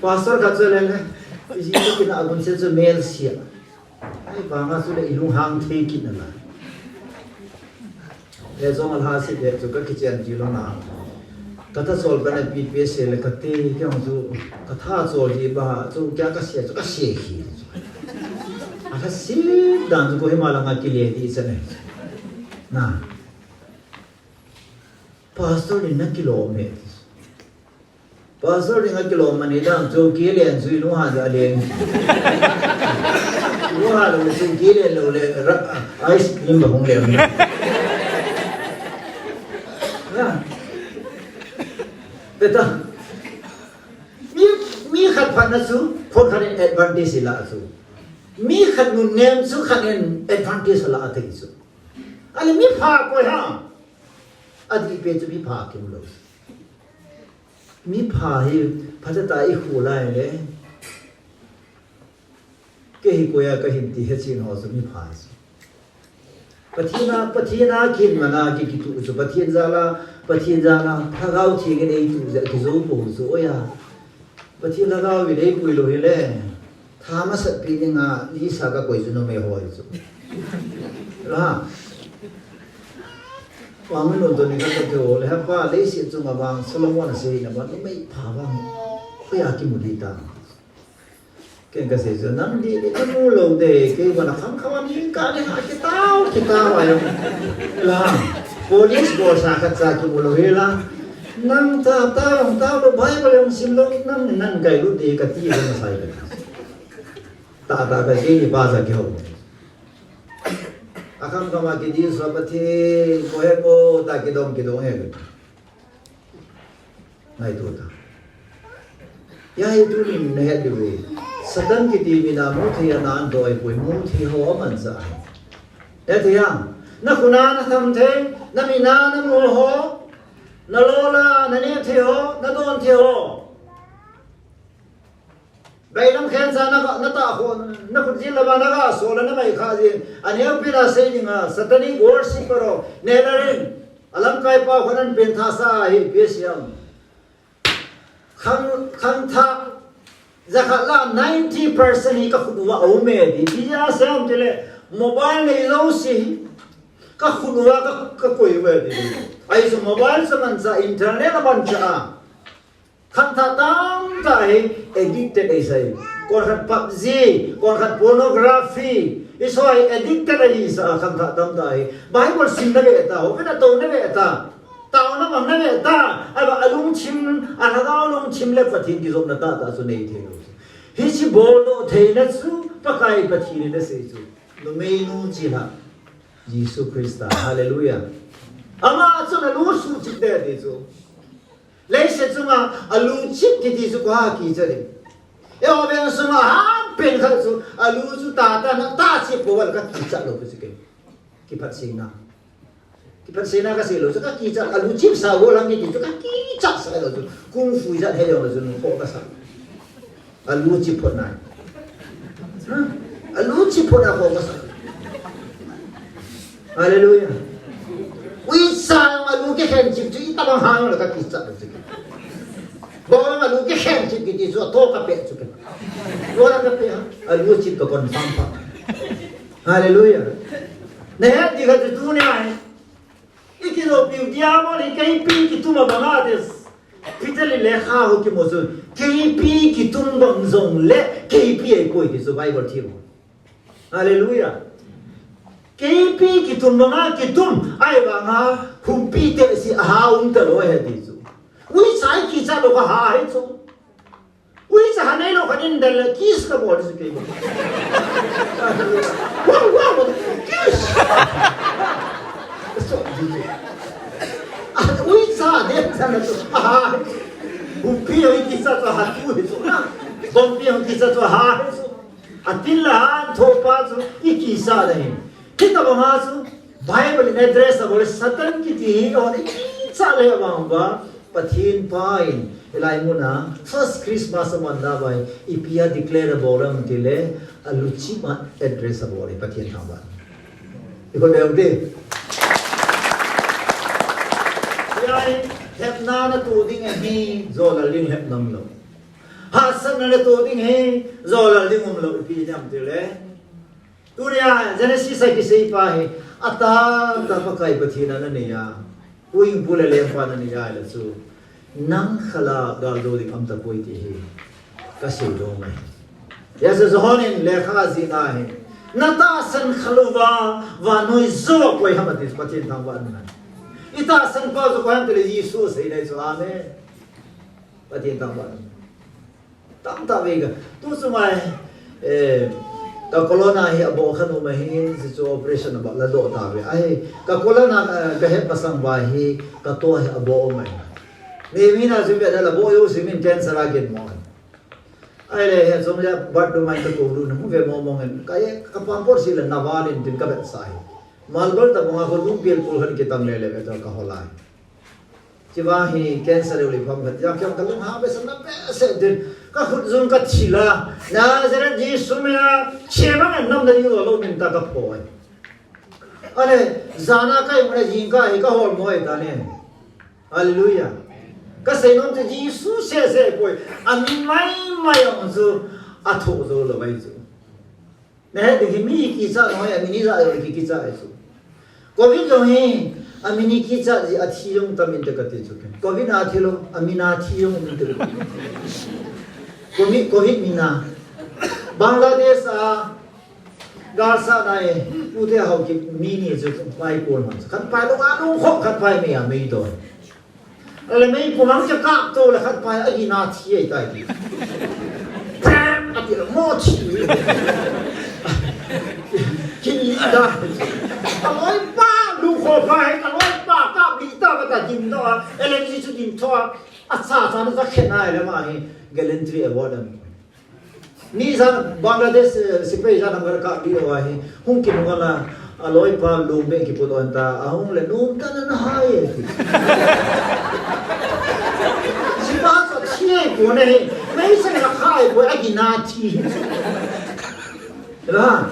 Pastor ka chu le le. I ji ki na agun se chu mel sia. Ahi vanga chu le i lunghang thei kit nalai. Le jong alha se le chu ka kichen ti lou na. Ka tha chol ka na pi pe se le ka te kei chu ka tha chol ji ba chu kya ka se chu ka se hi. Alha se dan chu Kohima langa kile di cha ne. Na. Pastor ni na kilom e. Pastor dinga kilom mani dam chu kilen chu i lunghang a leng. Lunghang lou chu kilen lou le ra, ice cream ba hung leng. Na. Beta. Mi, mi khat phatna chu, phot khat in advantage i la chu. Mi khat nunnem chu khat in advantage la a thei chu. Ani mi pha koi ha. Adih pen chu mi pha kimu lou. Mi pha hi, phatah a i khu lai le. Kei hi koi a ka hin ti he chin ho chu mi pha chu. Pathen a, Pathen a kin mana ki kitu chu. Pathen jal a, Pathen jal a, Lhagao Theng in ei tu jeh a kijou pou chu. Oya. Pathen Lhagao in ei pui lou hile. Tha masat pi dinga, ni sa ka koi chu numei ho hi chu. La. Wang min lon to ni ka to le ha pa le si chung a bang Solomon a si na ba numei pha bang. Ko ya ki mu di ta. Ken ka sei chu nang di ni ka mu lo de, kei ba na kham kham ni ka ni ha ki tao, ki tao a yong. La, police bol sa ka cha ki mu lo he la. Nang ta, ta, ta lo Bible yong sim lo, nang, nang kai lu de ka ti ba na sai ka. Ta, ta, ka kei ni ba sa ki ho. A kham kham a ki di so Pathen, ko he ko ta ki dong, ki dong he. Ngaito ta. Ya hi tunin na het diu ve. Satan kiti mina mu thei a na an doi poi, mu thei ho aman sa. He thei a. Na khuna na tham thei, na mina na mu ho, na lola, na ne thei ho, na don thei ho. Bailam khen sa na ka, na ta ho, na khut jin lama na ka so la na mai kha jin. Aneu pi na sei ding a, satanic worshipper ho, ne na rin. Alamkai pa khun an pen tha sa hi, P S M. Khang, khang tha, zakhat la ninety percent hi ka khut uva a um e di. Pi a sem ti le, mobile nei lo si, ka khut uva ka, ka koi uva di. Ai so mobile sa man sa, internet a man sa. Khang tha tam ta hi addicted ei sai. Kon khat PUBG, kon khat pornography. I so hi addicted ei sa khang tha tam ta hi. Bible sim na ve ta, ho na to na ve ta. Tao na mang na ve ta. Ai ba alung chim, a lhagao lung chim le Pathen ki zop na ta ta su nei thei lo. Hi chi bol do thei na su, Pakai Pathen na sei su. Numei nu chi la. Jesu Christa. Hallelujah. Ama chu na lu su chi de de chu. Leiset chunga alu chip kiti chu ko ha kicha ding. Eiho veng sunga ha pen khat chu alu chu tata na ta chip bou a ka kicha lou chu ke. Kiphatsahna. Kiphatsahna ka sei lou chu ka kicha alu chip sa bou lang kiti chu ka kicha sa lou chu. Kung fu ijat he lou chu nu ko ka sa. Alu chip phot nai. Ha? Alu chip phot a ko ka sa. Hallelujah. Uicha alu kikhen chip chu itabang hang la ka kicha chu. Bou alu kikhen chip kiti chu to ka pe chu ke. Ko la ka pe ha. Alu chip ka confirm pa. Hallelujah. Na het di ka chu tuni a hi. I kiloipi u diamond hi keipi kitum a banga tes. Peter in lekha ho kimu chu, keipi kitum bang jong le, keipi ahipoi ti chu Bible thiem. Hallelujah. Keipi kitum banga kitum, ahivanga humpi te si aha um talou ahi ti chu. Uicha i kicha lou ka ha hi chu. Uicha ha nei lou khat in dal le kiss ka bol chu kei. Wow, wow, kiss. So, ji ji. Ah, uicha de sa na chu. Ah, humpi ho kicha chu ha tu hi chu na. Bompi ho kicha chu ha hi chu. Atin la ha tho pa chu i kicha da hi. Hitabang a chu Bible in address abol Satan kiti hi on i kicha le abang ba. Pathen pa in, hilai mun a, first Christmas a man da vai, ipi a declare abol am ti le, alu chip a address abol e, Pathen thangvah. I ko bel de. Hilai, lhepna na to ding ahi, jolal ding lhep nom lou. Hahsatna na to ding ahi, jolal ding um lou, ipi nam ti le. Tunia Genesis a kisei pa hi, atah tah Pakai Pathen in anei a. Pu in pu le lengpa in anei a le chu. Nang khala gal do ding um tapoi ti hi. Ka sei do mai. Hijeh a John in lekha ajih na hi. Na tahsan khalouva, vannoi jou a koi ham ati Pathen thangvah in. I tahsan pa chu koi ham ti le Jesu sei nai chu. Amen. Pathen thangvah in. Tamtah vei ka, tu chunga, eh, ka colon a hi aboh kha nom ahin, hichu operation abol a ladoh tauve. Ahi, ka colon a, eh, ka het masang uva hi, ka to hi aboh mai. Ni mi na chu ve da la boh u si min cancer a gen mo. Ahile, he chom ya bat do mai ka to lu na mu ve mo mo ngen. Ka ye, ka pam por si la na valin tin ka vet sa hi. Malbal ta bonga ko lung pil pul khan kitang le le ve to ka holai. Chiva hi cancer le pham khat, ya kyang ka lung ha behseh na behseh din. Ka khut jung ka thila. Nazareth Jesu mina, chemang an nam na yu lo min ta ka poi. Ane, jana kai muna jing ka hi ka hol moi ta ne. Hallelujah. Ka sei nom chu Jesu seh seh poi. Amin mai mai ang chu, atho jo lo mai chu. Eh, ding hi mi kicha noi, amin ija yo ki kicha e chu. Covid jong hi, amin kicha ji athi jong tam inte kati chu. Covid a thi lou, amin a thi jong um inte kati. Covid, Covid mina. Bangladesh a, Gaza nai, pute hau ki mi ni chu mai pon man. Khat pai lou a lou kho, khat pai mi a mi do. Ale mei pu mang cha kap to le khat pai a ina thi ai tai ti. Pam! Ati le mo thi. Kin li da. Ka loi pa, lu kho pa he, ka loi pa, kap li ta ka ta dim to a. Ele ki chu dim to a. A cha cha na cha khen ai le ma hi. Gallantry Award am. Ni jan Bangladesh, eh, sepai jan America bi lo ahi. Hung ki nung ala, a loi pa lum be ki put on ta, a hung le num ta na na hai e. Sepai sa chi e ko ne, mei sa na khai ko a ki na chi. Ra,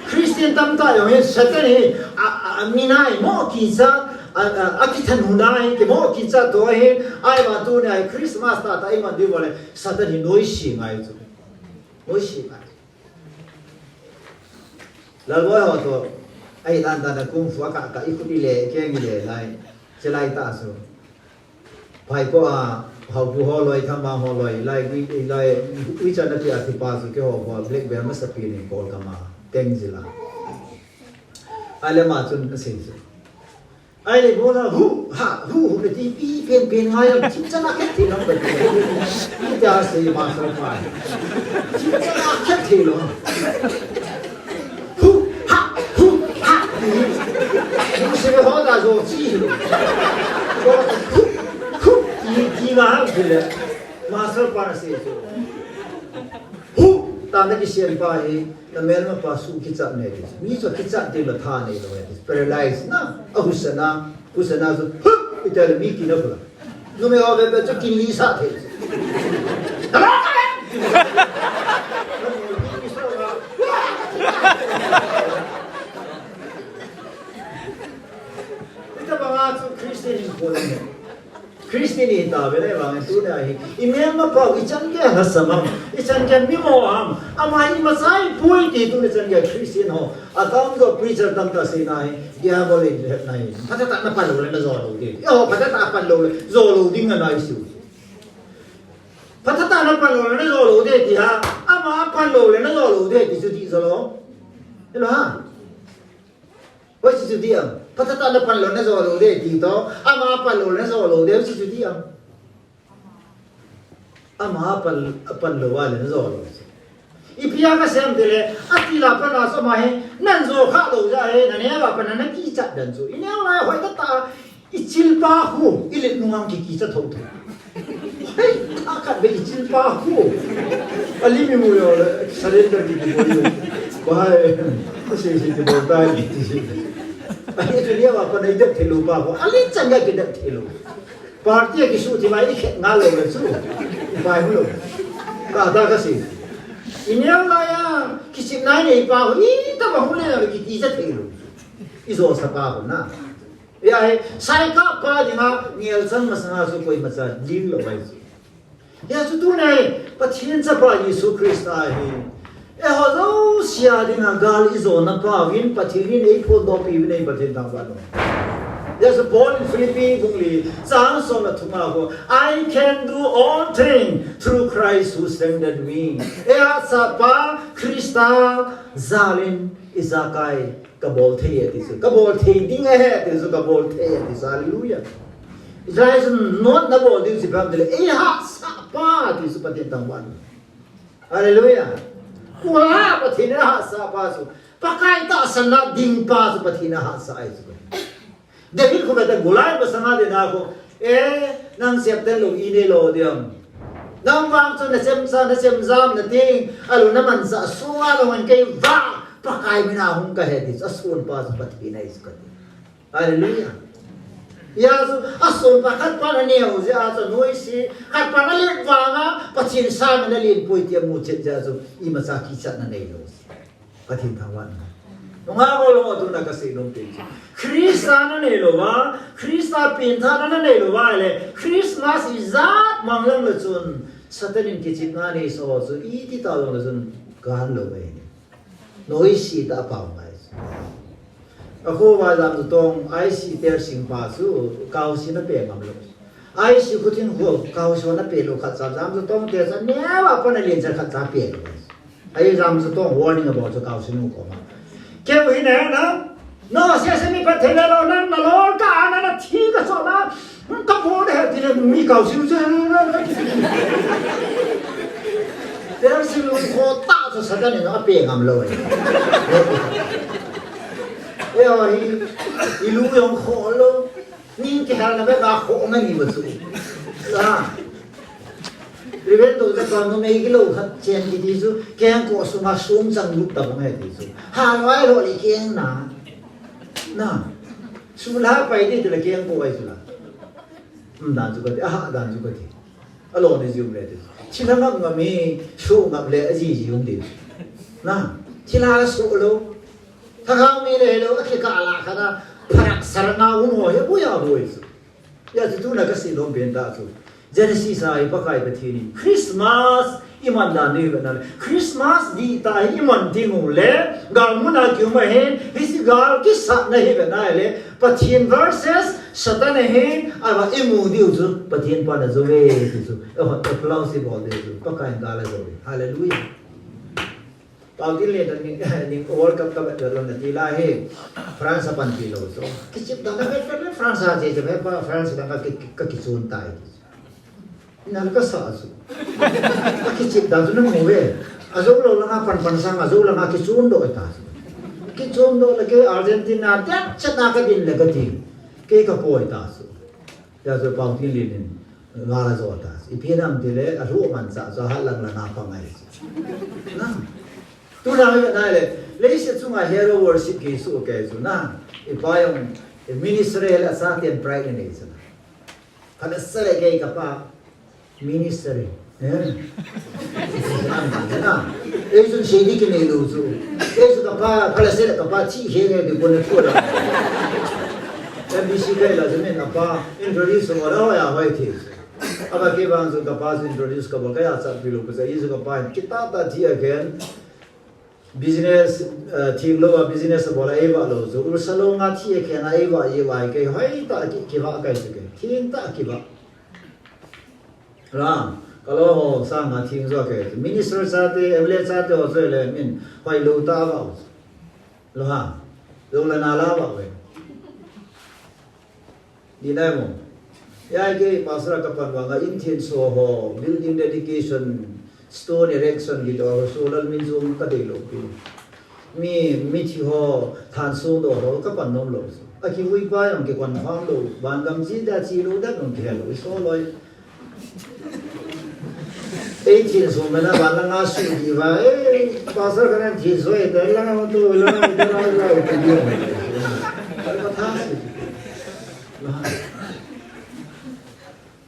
Christian tam ta yo he, Satan he, a, a, a mi nai mo ki sa, a, a, a ki than hu nai, ki mo ki sa to he, ai ma tu nai, Christmas ta ta i ma di bo le, Satan he noi si ngai tu. Oi, si pa. Lalboi ho to, ai dan dan kung fu ka ka i khu i le, keng i le lai. Che lai ta su. Pai ko a, hau ku ho loi, tham ba ho loi, lai, ui, ui, lai, ui chan na pi a ti pa su ke ho, ho, Black Bear masa pi ni kol ka ma, teng ji la. Ai le ma chun na sin su. Ai le bo la, hu, ha, hu, hu, le ti pi, pen, pen, ngai, am, chim chana khet thei lo, le ti. Pi ta se ma so pa. Chim chana khet thei lo. Hu, ha, hu, ha, ti. Hu se ho da zo chi. Hu, hu, ti, ti ma ha, ti le. Ma so pa na se so. Hu, ta na ki sien pa hi. Na melma pa su kichat nei ti. Mi chu kichat ding la tha nei lo ti. Paralyze na, a husana, husana chu, huh, ita le mi kina kula. Numei ho be be chu kin li sa thei. Ita banga chu Christian in ko le. Christian i ta ve le vang tu na hi. I melma pa i chan gei ha sa mang. I chan gei mi mo ham. Ama i ma sai pui ti tu le chan gei Christian ho. A tam jo preacher tam ta si na hi. Diabol in le na hi. Phatah tah na pan lo le na jo lo ding. Yo, phatah tah pan lo le jo lo ding na hi su. Phatah tah na pan lo le na jo lo ding ti ha. Ama pan lo le na jo lo ding ti su ti jo lo. Hello ha. Hoi si chu diam. Phatah tah na pan lo na jo lo de ti to. Ama pan lo na jo lo de si chu diam. Ama pan, pan lo wa le na jo lo. Ipi a ka sem te le, a ti la pan a so ma he, nan jo kha lo ja he, na ne wa pan na kichat dan chu. I ne wa hoi ta ta, i chil pa hu, i le nung ang ki kichat tho tho. Hei, a khat ve i chil pa hu. A li mi mu yo le, surrender ki ki bol yo. Ba hai, a se se ki bol ta ki ti se. A ni chu ni ba pa nei det thelu pa hu. A li chan ga ki det thelu. Party ki su ti mai i khet nga lo le su. Pai hu lo. Ka ta ka si. I neo la ya, ki si nai nei pa hu, i ta ba hu le ki ti sa thelu. I jo sa pa hu na. Ya he, sai ka pa dinga, ngel chan masanga su koi macha, ding lo bai su. Ya chu tu nei, Pathian chapa Jesu Christa hi. E ho jo sia dinga gal i jo na pa vin Pathian in ei phon do pi vin ei Pathian thang ba lo. Ya chu Paul in Philippi bung li, chang som na thuma ko, "I can do all things through Christ who strengthened me." E a sa pa Christa jalin i jakai. Ka bol thei e ti chu. Ka bol thei ding e ti chu, ka bol thei e ti chu. Hallelujah. Israel chun not na bol ding chu pam tile. Ei hahsa pa ti chu Pathian thangvah. Hallelujah. Kua Pathian in ahahsa pa chu. Pakai tahsan na ding pa chu Pathian in ahahsa ai chu. David khu beta Goliath masanga dinga khu. E, nang septen lo i nei lo diam. Nang vang chu na chemcha, na chemjam na ting, a lo na mansa, sunga lo ngan kei va, Pakai mina hung ka he ti, a sun pa chu Pathian ahi chu ka ti. Hallelujah. Ya chu, a sun pa khat pa na neo jeh a chu noi si, khat pa na let vanga, Pathian sa na len poi ti a mu chet jeh a chu, imacha kichat na nei lo. Pathian thangvah na. Nunga ko lo tu na ka sei nom te chu. Christa na nei lo va, Christa pengthah na na nei lo va le, Christmas i jat mang lang le chun, Satan in kichepna nei so chu, i ti ta long le chun, ka han lo ve. Noise tah a pao ngai. Akhoa Jamjatong I C Tersing pa chu kaosin ape ngam lou. I C khutin kho kaosin ape lou khat cha Jamjatong te cha neo a pan alen cha khat cha pe lou. Ahi Jamjatong warning abol chu kaosin u koma. Keu hi na na. No, se se mi pa thele lo na na lo ka na na thi ka so na. Ka po de ti le mi kaosin chu. Tersing lung kho tah chu Satan in ape ngam lou. E o hi, i lu jong kho lou. Ni kihal na be ka kho na ni ba chu. Ha. Reverend to ka no me ki lo khat chen kiti chu. Keng ko sunga sum chang lut ta bang he ti chu. Ha loi lo le keng na. Na. Su la pai ti le keng ko ai chu la. Hmm, dan chu ka ti. Aha, dan chu ka ti. Alou ni jiu le ti. Thilha ngap ngam hi, su ngap le aji jiu ti. Na. Thilha su lou. Thakhang mi le lou, akikah lah khat a, pharak sar na um ho hi, buya bui chu. Ya chu tuna ka sei lom pen ta chu. Genesis a hi Pakai Pathen in Christmas i man dan ding hi ve na le. Christmas dih tah hi i man ding u le, gal mun a ki um ahin, hiche gal kisatna hi ve na le, Pathen versus Satan ahin, ahivang i mu diu chu, Pathen pan a jou ve ti chu. Eh, applause i bol diu chu, Pakai in gal a jou ve. Hallelujah. Pau tin le dan ni, ni World Cup ka bet lou na ti la hi. France a pan ti lou so. Kichep dan ka bet bet France a ti te pa France dan ka ki, ka kichun tai. Na ka sa su. Ka kichep dan su na mu ve. A jou lou la nga pan pan sang a jou la nga kichun do ta. Kichun do la ke Argentina te chat na ka din le ka ti. Ke ka poi ta su. Ya chu Pau tin le nin. Nga la jo ta. I pi nam ti le a lu man sa so ha lang la na pa ngai. Na. Tu na le, na le, leiset chunga hero worship ki su ke su na. I pa jong, i ministry le sa tian pride nei su na. Khat sa le ke ka pa, ministry. Eh? Na. Ei sun se di ki nei lu su. Ei su ka pa, khat sa le ka pa chi he nge di ko na tu la. M B C kai la su men a pa, introduce mo la ho ya hoi thi. Aba ke bang su ka pa su introduce ka ba ka ya sa pi lu ka sa i su ka pa, kita ta thi again. Business, eh, thing lou a business a bol a ei vah lou chu. Ursa lou nga thi a khen a ei vah, ei vah kei hoi ta ki, ki vah kai chu kei. Thing ta ki vah. Ram, ka lou ho sang a thing jo kei. Minister chate, M L A chate ho chu le min hoi lou ta vah. Lou ha. Lou la na la vah ve. Ni nai mo. Ya ke pastor ka pan vang a in thin so ho, building dedication, stone erection ki do ho, so lal min jong ka dei lou pi. Mi, mi thi ho, than so do ho, ka pan nom lou. A ki ui pa jong ki kon pham lou, van gam ji da chi lou da nong ki lou, so loi. Ei thin so mena van la nga su di va, eh, pastor ka nan thin so e, ta la nga to, la nga to, la nga to, la nga to. Ka tha si.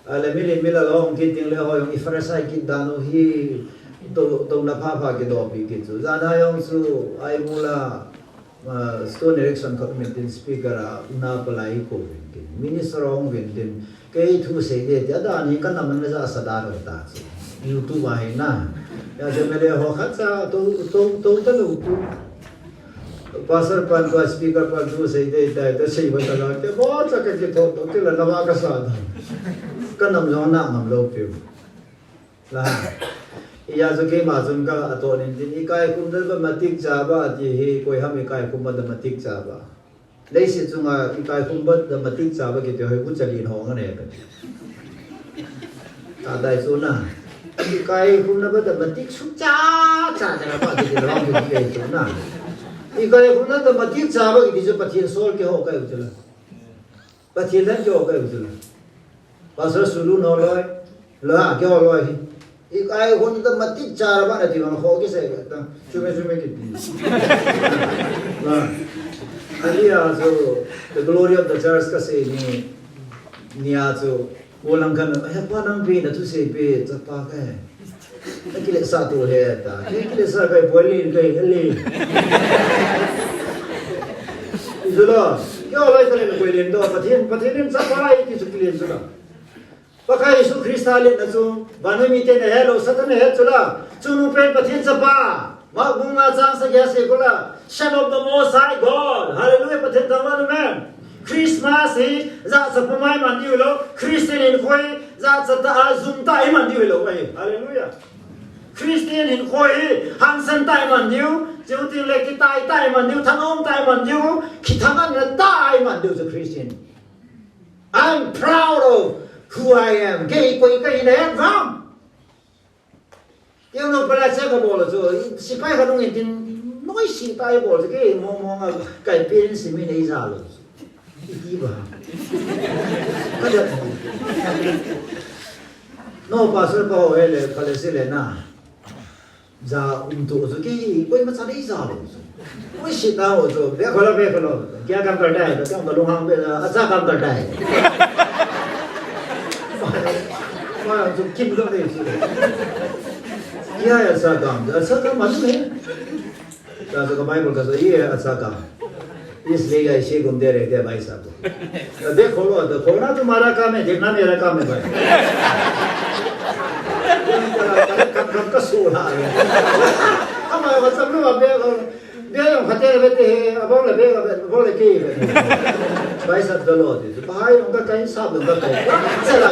A le mili mila lo hong kit ding le ho jong i Pharisee kit dan u hi to, to na pha pha ki do pi kit chu. Jan a jong chu ai mu la, ah, stone erection khat min tin speaker a na palai ko vin tin. Minister hong vin tin. Kei thu sei de ti a dan hi ka nam na ja sa dan u ta chu. YouTube a hi na. Ya je me le ho khat cha to, to, to ta lo tu. Pastor pan tua speaker pan thu sei dei tai ta sei ba ta la, te bo cha ka ki tho to ki la na ba ka sa da. Ka nam jong na ngam lou pi. La. I ya chu keima chun ka a to nin tin i kai khum da ba matik cha ba ti hi koi ham i kai khum ba da matik cha ba. Leiset chunga i kai khum ba da matik cha ba ki te hoi bu cha lin ho nga ne ka. Ta dai chu na. I kai khum na ba da matik su cha cha cha ba ki te lo ki te chu na. I kai khum na da matik cha ba ki te chu Pathen sol ki ho kai u chu la. Pathen dan ki ho kai u chu la. Pastor Sulu no loi. Lo ha ki ho loi. I kai khum da matik cha ba na ti bang ho ki se ta. Chume chume ki ti. Na. Ali a chu the glory of the church ka sei ni. Ni a chu Ko lang kan, "Ai, pa nang pi na thusei pi, chapa ka he. Na kile sa tu he ta. Ke kile sa kai poi lin kai, kai lin." Isu lo, ke o lai ka le poi lin do, Pathen, Pathen in chapa i ti su kile su lo. Pakai Isu Krista le na chu, vannoi mite na he lo, Satan na he chu la. Chu nu pen Pathen chapa. Mark bung nga chang sagi a sei kit le, Son of the Most High God. Hallelujah, Pathen thangvah in, amen. Christmas hi jachat puma iman diu hilou, Christian hinkho hi jachat tah a jum tah a iman diu hilou ahi. Hallelujah. Christian hinkho hi hangsan tah a iman diu, chuti le kitai tah a iman diu, thanom tah a iman diu, kithangatna tah a iman diu chu Christian. I'm proud of who I am. Kei koi kahi na em vang. Kei nung pala che kabol chu, sipai khat nung in tin noise tah a ibol chu, kei mong mong a kai pen simi nei ja lou. Iti ba. Kada. No pastor pa ho hele, pale se le na. Ja um tu chu kei, koima cha nei ja lou chu. Noise tah ho chu, be kholo, be kholo. Kya kaam karta hai? Kya kaam karta hai? Acha kaam karta hai. Main chu kim lou nei chu. Kya hai acha kaam? Acha kaam main nahi. Kaso ka Bible kaso, ye hai acha kaam. Isliye ye ghumte rehte hai bhai sahab. Dekh lo, to khona tumhara kaam hai, dekhna mera kaam hai bhai. Kam kam ka so la. Hum WhatsApp lo, be, be, khate rehte hain, ab bol le, be, ab bol le ke. Bhai sahab, galo thi. Bhai, unka kahin sahab, unka kahin. Chala.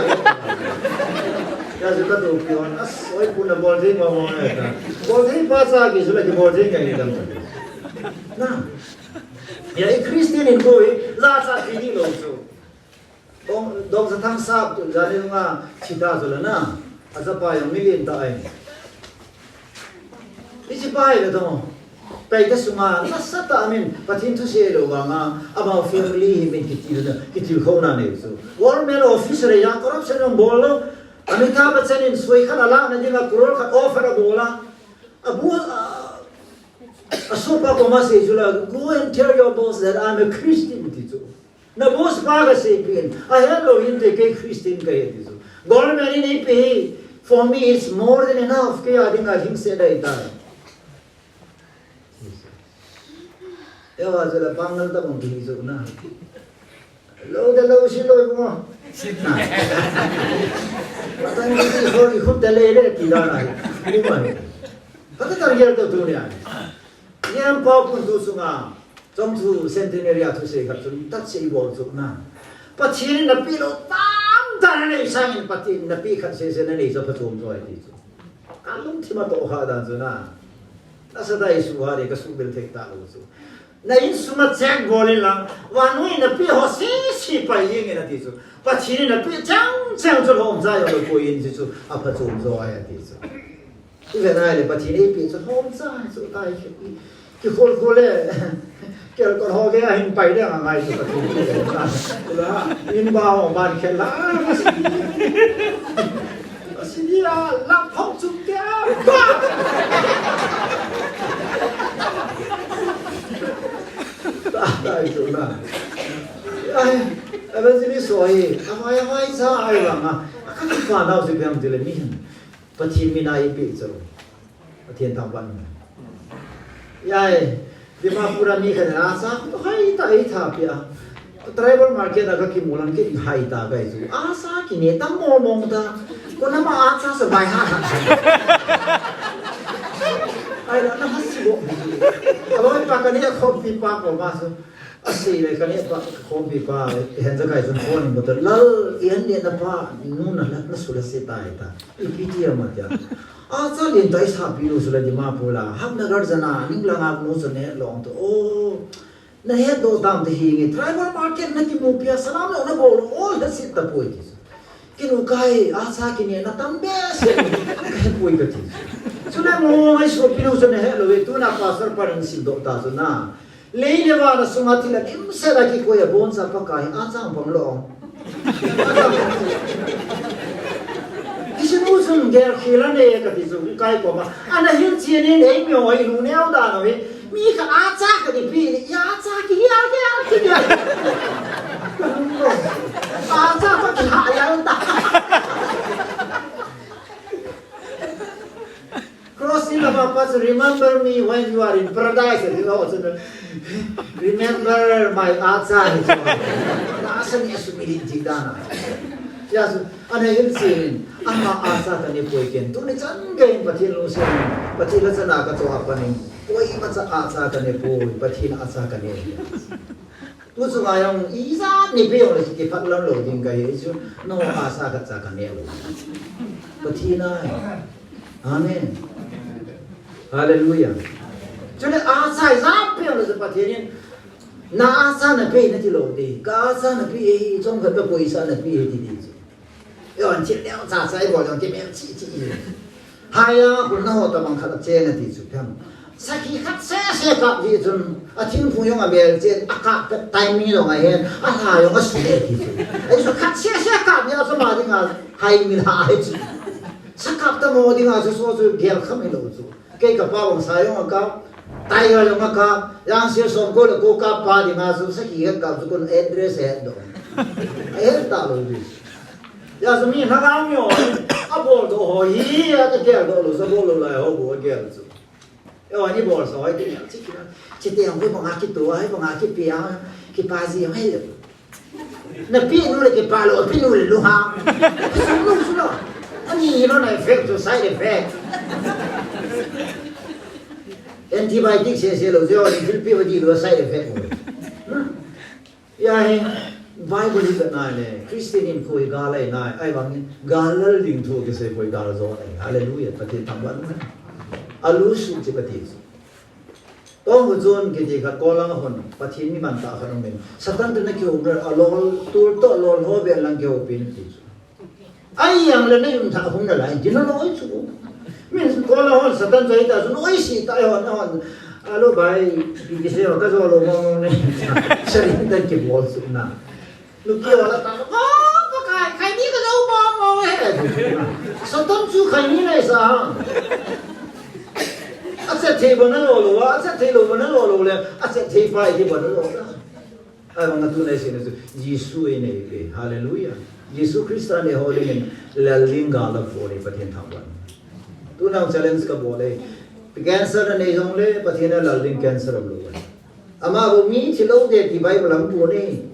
Kaso ka to pion, as, oi, puna bol thi, ma, ma, ta. Bol thi, pa sa, ki, sula, ki, bol thi, kahin, kam. Na. Ya, i Christian hinkho hi, jachat pi ding lou chu. Dong, dong sa thang sap tu, jani nga, chita chu la na. Acha pa jong million tah ahi. Hiche pa hi le dong. Pai ta sunga, nasatah a min, Pathen thusei lou vanga, ama family hi min kitil na, kitilkhouna nei chu. Government officer a corruption jong bol lou. Amitabh Bachchan in soi khat alah na dinga crore khat offer abol a. Abol a. Asohpa koma sei chu la, "Go and tell your boss that I'm a Christian," ti chu. Na boss pa kaseipeh in, ahet lou hinte kei Christian kahi ti chu. Government in eipeh hi, for me it's more than enough, kei a dinga lhingset ahitai. Eiho a chu la pangal tabang kihi chu na. Lou da lou si lou mo. Patang ki hoi khut da le le ti da na. Ni ma ni. Kata tar gel to tu ni a. Niam pa pun tu sunga. Chom thu centenary a thusei khat chun tat sei bol chu na. Pathen in napeh lou tamtah nanei sangin Pathen in napeh khat sese nanei chu phachom jo ahi ti chu. Ka lungthim a toh kha dan chu na. Nasatah a i suhhat e, ka suhbel thei talou chu. Na insunga check bol in lang, vannoi in napeh ho sese pai jeng in ati chu. Pathen in napeh chang chang chu lhomcha jong lou koi in ti chu, aphachom jo ahi ati chu. I vet nai le Pathen in eipeh chu lhomcha chu tai ki, kikhol khol le. Kelkot ho gei a hin pai ding angai chu Pathen in eipeh chu. La, in ba ho ban khel la. Sini a, lam phong chung tia. Ba! Ta, ta, itu na. Ai, evangelist ho hi, amai, amai cha ahi vang a. Akati pa nau si piam tile mi hin. Pathen min a eipeh chu. Pathen thangvah in. Yai, Dimapur a mi khat in acha, hai ta, hai ta pia. Tribal market a kakimu lang kei hai ta kahi chu. Acha kine tam mong mong ta. Kona ma acha sa bai ha ha. Ai la na hasi bo. Aloi pa kane khompi pa koma chu. Asei le kane pa khompi pa. Hen ja kai chun phone in bol ta. Lal, i an ne na pa, nu na la, na su la se tai ta. Ipi ti ama tia. Acha lien tah a i sapi lou chu la Dimapur la, Hamnagar jan a, ning langa nu chu ne long to. Oh, na het doh tam ti hi nge, tribal market na kimu pia, salam lou na bol lou, oh, na sit ta poi ti chu. Kinu kai, acha kine na tam behseh, ka het poi ka ti chu. Chule mo ngai sopi lou chu na het lou ve, tuna pastor pa in sim doh ta chu na. Lei le van a sunga thil a dimset a kikoi a boncha Pakai a chang pang lou. Hiche nu chun gel khel a nei kati chu kai koma. Ana hilchen in eimi ho a ilu neo dan u hi. Mi khat acha kati pi ni, acha kihi a gel kiti a. Acha pa kiha lal ta. Cross in the purpose, remember me when you are in paradise. And you know, so the, remember my acha. Na asa ni sumili jidana. Hijeh chun, ana hilchen in, ama acha kanepoi ken. Tuni chan geiyin Pathen lungsetin, Pathen lhacha na kachoh a pat in, koimacha acha kanepoi, Pathen acha kane. Tu chunga jong, ijat neipeh jongle kipah lam lou ding kahi chu, nangho acha khat cha kaneh lou. Pathen ahi. Amen. Hallelujah. Chule acha ijat peh jongle chu Pathen in, na acha napeh nati lou ding. Ka acha napeh ahi, chomkhat ka poisa napeh ahi ti ding chu. Eiho thil neocha cha ibol jong kimelchih chih. Haiya, khun nangho tobang khat ache nati chu phem. Sakhi khat sese kap ji chun, athingphung jong amelchih, akap pet timing jong ahen, alha jong asule ti chu. Ahi chu khat sese kap ji a chu ama dinga, hai mi lha ahi chu. Sakap tamo dinga chu so chu gelkham hilou chu. Kei kapa bang sa jong akap, Tiger jong akap, Yangtze som ko le ko kap pa dinga chu sakhi khat kap chu kon address ahet doh. Ahet talou ding. Hijeh chun mi lhagao mi ho, abol doh ho hi, ageldoh lou, abol lou lai ho bou agel chu. Eiho ni bol sa hoi ti, chi kina, chi te ang ko banga kito, ai banga kipe a, kipa ji mai le. Napeh nu le kipah lou, apeh nu le lunghang. Sum lou, sum lou. Ani hi lou na effect chu, side effect. Antibiotic sese lou, jeh a thil peh va di lou, side effect lou. Hmm. Hia hi, Bible hi ka nai le, Christian hinkho hi gal ahi nai, ahivangin, gal lal ding thu kisei poi, gal jo ahi. Hallelujah, Pathen thangvah in. Alu su chi kati. Tong hu chun kiti khat kol lang a hon, Pathen mi man tah khat um in. Satan toh na kihou le, alol, tul toh alol ho vel lang kihoupi in ti chu. Ahi jongle na jun thah hung nalai, ti naloi chu. Min kol a hon, Satan chu ahi ta chu, noise tah a hon, a hon. Alo bai, ti kisei ho, ka jo lou mong mong ne. Satan toh kibol chu na. Nupi ho la ta, "Oh, Pakai, khaini ka jo mong mong e." Satan chu khaini nei sa. Achet thei bou nalo lou a, achet thei lou bou nalo lou le, achet thei pa hi bou nalo lou. Ahivang a tu nei sei na chu, Jesu ei nei ve. Hallelujah. Jesu Christa nei ho dingin, lal ding gal la bol e Pathen thangvah in. Tuna challenge ka bol e. Cancer na nei jongle, Pathen a lal ding cancer abol lou. Ama bou mi thi lou ding ti Bible a um pon e.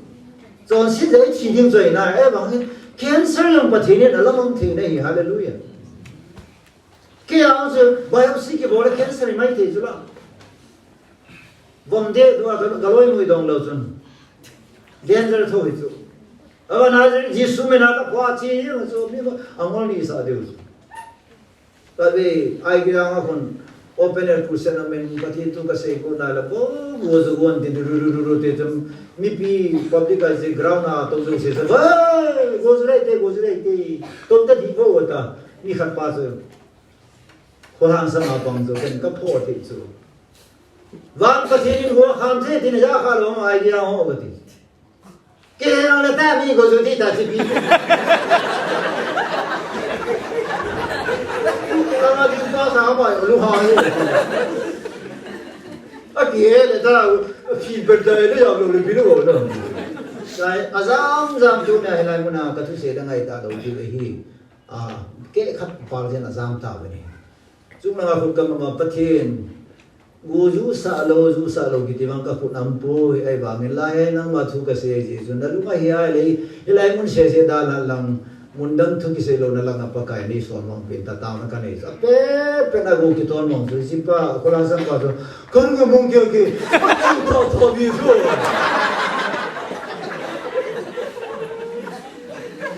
Chonset jeh a thi ding chu ahi nai, ahivangin cancer jong Pathen in alamang thei na ahi, hallelujah. Kei a chu biopsy kibol le cancer hi mai thei chu la. Vom de dua ka, ka loi mui dong lou chun. Danger tho hi chu. Ava na Jesu min a ka pha chi jeng chu mi ko angol ni sa deu chu. Ka ve, Aizawl a khun open air crusade aum in, Pathen thu ka sei ko na la, ko, go jo gon tin, ru, ru, ru, ru, te chun, mipi public a je ground a to jo se sa, "Hey, go jo lai te, go jo lai te, to ta di ko ta," mi khat pa chu. Kho hang sa ma pang chu, ken ka pho thei chu. Vang Pathen in go kham thei tin, ja kha lo ma Aizawl ho ka ti. Kei hang le ta mi ko ju ti ta ti pi. Ka ma ju ta sa ba lu ha ni. A ki he le ta, a ki ber da le ya lo le bi lo na. Sai, ajam jam tu me hilai mun a ka thusei dang ahi ta lo ti le hi. A, kei khat pal jen ajam ta ve ni. Chung langa khut ka mama Pathen. Go ju sa lo, ju sa lo kiti vang ka khut a um poi, ahivangin lai nangma thu ka sei ji chu na lung a hi ai le, hilai mun sese dan a lang, mun dang thu kisei lou na lang a Pakai nei son mang pen ta tao na ka nei sa. Pe, pe na go kiton mang chu, si pa, ko lang sang pa chu, kan go mong ke ke, pa kan to to bi chu.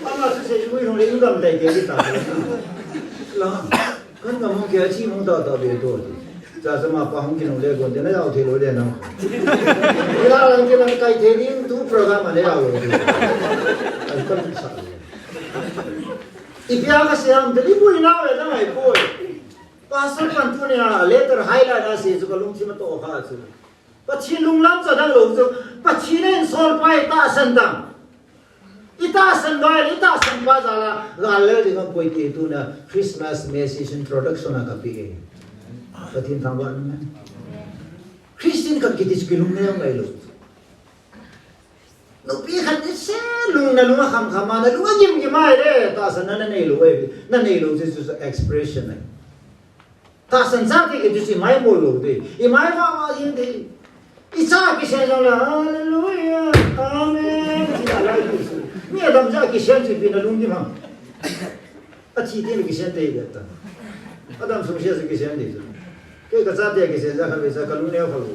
Ama chu sei ju i rong le, i gam dai ke ta. La. Kan ka mong kia chi mong ta ta be to. Cha cha ma pa hong ki nong le gon te na yau thei lo le na. Ila lang ke lang kai thei ding tu program a le yau lo. Ai ka sa. I pia ka siam te li bui na le na mai poi. Pastor pan tu ne a letter highlight a se chu ka lungthim a to kha chu. Pathen lunglam cha dang lo chu, Pathen in sol pa i tahsan dang. I tahsan bai, i tahsan pa jal a, gal lel ding a poi ti tuna Christmas message introduction a ka pe e. Pathen thangvah in. Christian khat kiti chu kilungneo ngai lo. Nupi khat ni se lung na lung a kham kham a, na lung a gim gim a le, tahsan na na nei lo e, na nei lo chu chu expression e. Tahsan cha kiti chu i mai bol lo te. I mai va va jing te. I cha kisei jong le, "Hallelujah, amen," ti la lai ti chu. Adam ja kisen chu ipi na lungdim ham. Athi teng le kisen tei le ta. Adam sung sia chu kisen tei chu. Kei kachate kisen ja khat ve cha kalung neo khat lo.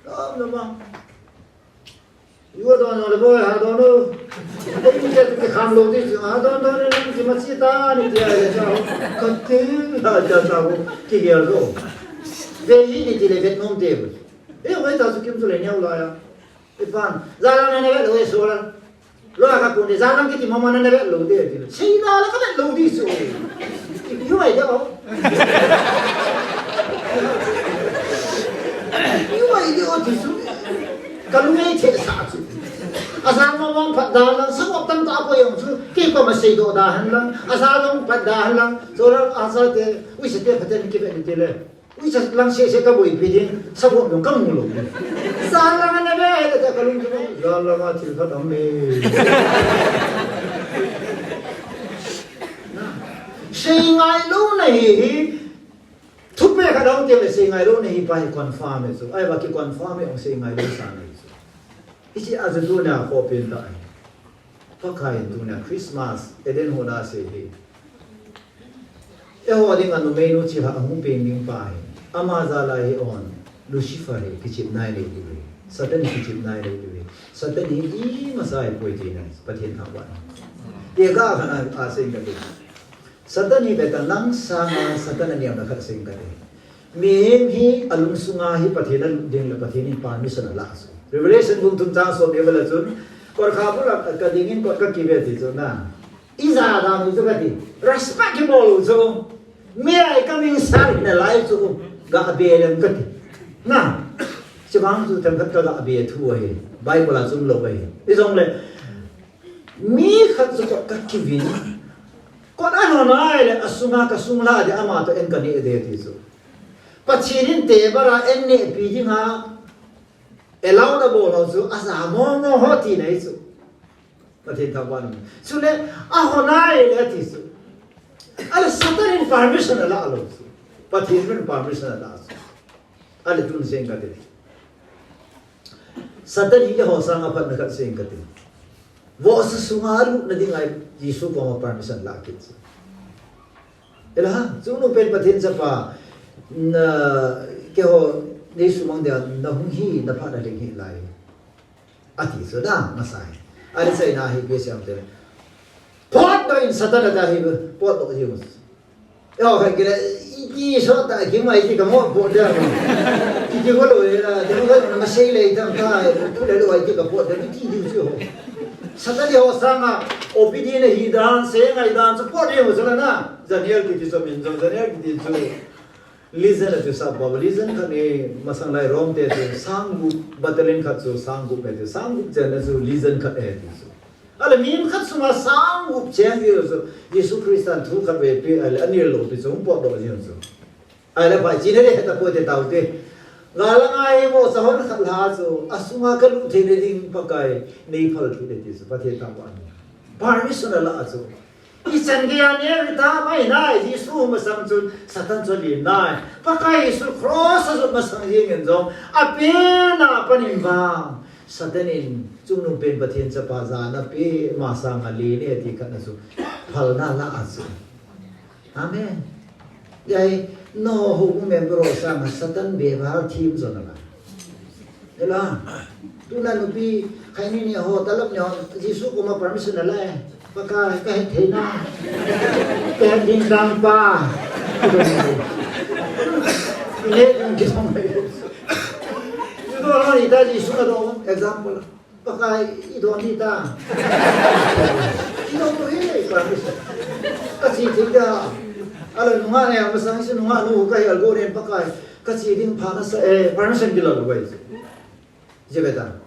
Adam na ma. Yu don no le boi ha don no. Ei ni ke tu ki kham lo ti chu ha don don ne nang ki ma chi ta ni ti a le cha. Ka ti la cha cha ho. Ki gel ro. Ve hi ni ti le vet nom te bo. E wai ta chu kim chu le neo la ya. Ipan, jalang na nebe lo e solar. Lo ka kun de jalang kiti mama na nebe lo de ti. Sei da la ka be lo di so. Ipi ho ai de o. Ipi ho ai de o ti so. Ka lu ei che sa chu. Asa mama phat da lang sa ko tam ta ko yong chu. Ki ko ma sei do da han lang. Asa long phat da han lang. Solar asa te, ui se te phat te ki be ni te le. Ui, sa lang sese ka boipi ding, sa bom dong ka mu lo. Sa lang a na ve, ka kalung chu. Sa lang a thil khat ang me. Sei ngai lo na hi hi. Thupi khat ang te le sei ngai lo na hi pa hi confirm e chu. Ai ba ki confirm e ang sei ngai lo sa na hi chu. Hichi a chu tu na ko pen ta ai. Pakai in tunia Christmas, Eden hon a sei hi. Eiho dinga numei nu chilhah a hung peng ding pa hi. Ama jal a hi on, Lucifer hi kichep nai lei diu hi. Satan hi kichep nai lei diu hi. Satan hi ima sa hi poi ti nai, Pathen thangvah. Ti ga khan a, a sei ka ti. Satan hi beta nang sanga Satan a niam na khat sei ka ti. Mihem hi a lungsunga hi Pathen a lut ding le Pathen in permission a la chu. Revelation bung thum chang som ni vala chun, kawt kha bula ka ding in kawt ka kibe ti chu na. I ja dan u chu ka ti. Respect ki bol u chu. May I come inside na lai chu. Ga be lem ka ti. Na. Chubang chu themkhat ka ga be thu ahi. Bible a chun lo ahi. I jong le. Mi khat chu kawt ka kivin. Kawt a hon ai le a sunga ka sung la de ama to en ka ni de ti chu. Pathen in te bara en ne pi ding ha. Elau da bol ho chu a sa mo mo ho ti nei chu. Pathen thangvah in. Chu le a hon ai le ti chu. Ale Satan in permission a la lo chu. Pathen in permission a la chu. Ale tun seng ka te. Satan hi eiho sanga phatna khat seng ka ti. Vohsa sunga lutna ding ai Jesu koma permission la kit. Ela, chungnu pen Pathen chapa, na, keiho, nei sumang dia, na hung hi, na phat na ding hi lai. Ati chu na, masai. Ani sai na hi pe siam te. Pot do in Satan a ta hi, pot do hi. Yo, khai kile, iti so ta ki mai ti ka mo po de. Ki ki ko lo le la, de ko na ma sei le tam ta, tu le lo ai ti ka po de ti di chu. Satan di ho sanga, O P D na hi dan, se ngai dan, so po de ho so na. Daniel kiti so min jong, Daniel kiti chu. Legion ati sa ba, legion khat ni masang lai Rome te chu sang gup, battalion khat chu sang gup e chu, sang gup chen na chu legion khat e ti chu. Ale mi khat sunga sang gup cheng hi chu, Jesu Christan thu khat ve pi ale anir lo pi chu hung pot do jing chu. Ale pai chi ne le heta poi te tau te. Nga la ngai mo sa hon khat la chu, a sunga ka lut thei le ding Pakai nei phal thei le ti chu, Pathen thangvah in. Permission a la chu. I chan gei a ne ri ta mai nai, Jesu masang chun Satan chu len nai. Pakai Jesu cross a jot masang jing in jong, a pen a panin vang. Satan in chungnung pen Pathen chapa jana pe ma sanga len e ti khat na chu phalna la a chu. Amen. Jai no ho mu member ho sanga Satan be val thim jona la. Ela, tuna nupi, khai ni ni ho, talap ni ho, Jesu koma permission a la e. Pakai, ka het thei na. Ka het ding dang pa. Ne dang ki song mai. Ni do lo ni ta Jesu na do, example. Pakai, i do ni ta. I do to hi, permission. Ka chi thei da. Ala nunga ne, masang si nunga nu, ka hi algo ren Pakai. Ka chi ding pha na sa, eh, permission ki la lo bai. Jebeta.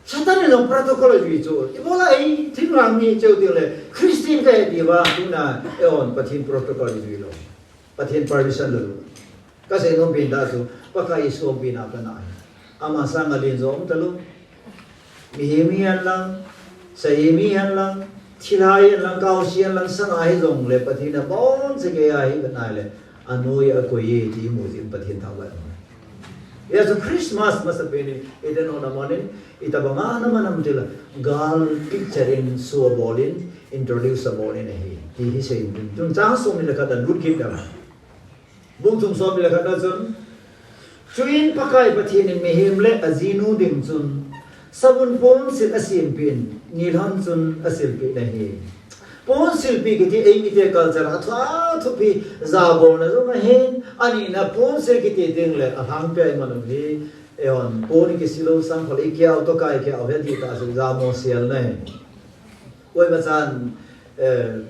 Satan in protocol jui chu. Ibola ei thinglhang mi cheu ding le Christian ka he diva tuna eon Pathen protocol jui lo. Pathen permission lo. Ka sei nom pin da chu Pakai Jesu pin a ka na. Ama sanga len jo um ta lo. Mihem hi hen lang, sahem hi hen lang, thilha hi hen lang, kaosi hi hen lang, sanga hi jong le Pathen a bon se ke a hi ka na le. Anoi a koi e ti mu jin Pathen thangvah. Hijeh chun Christmas masapen in, ite nona manin, itobanga namanam tila, gal picture in, show abol in, introduce abol in ahi. Ti hi seiyin, tun chang somni le khat a lut kit ding. Bung thum somni le khat a chun, chuin Pakai Pathen in mihem le ajinu ding chun, savun ponsil asempi in, nilhon chun asilpeh in ahi. Ponsil peh kiti eimite culture a thua thupi jabolna jong ahin, anina ponsil kiti ding le alhangpia iman u hi, eihon pon kisil lou, sangkhol ikeh u, tokai ikeh u, hiti tah chu jamo selna ahi. Koima chan, eh,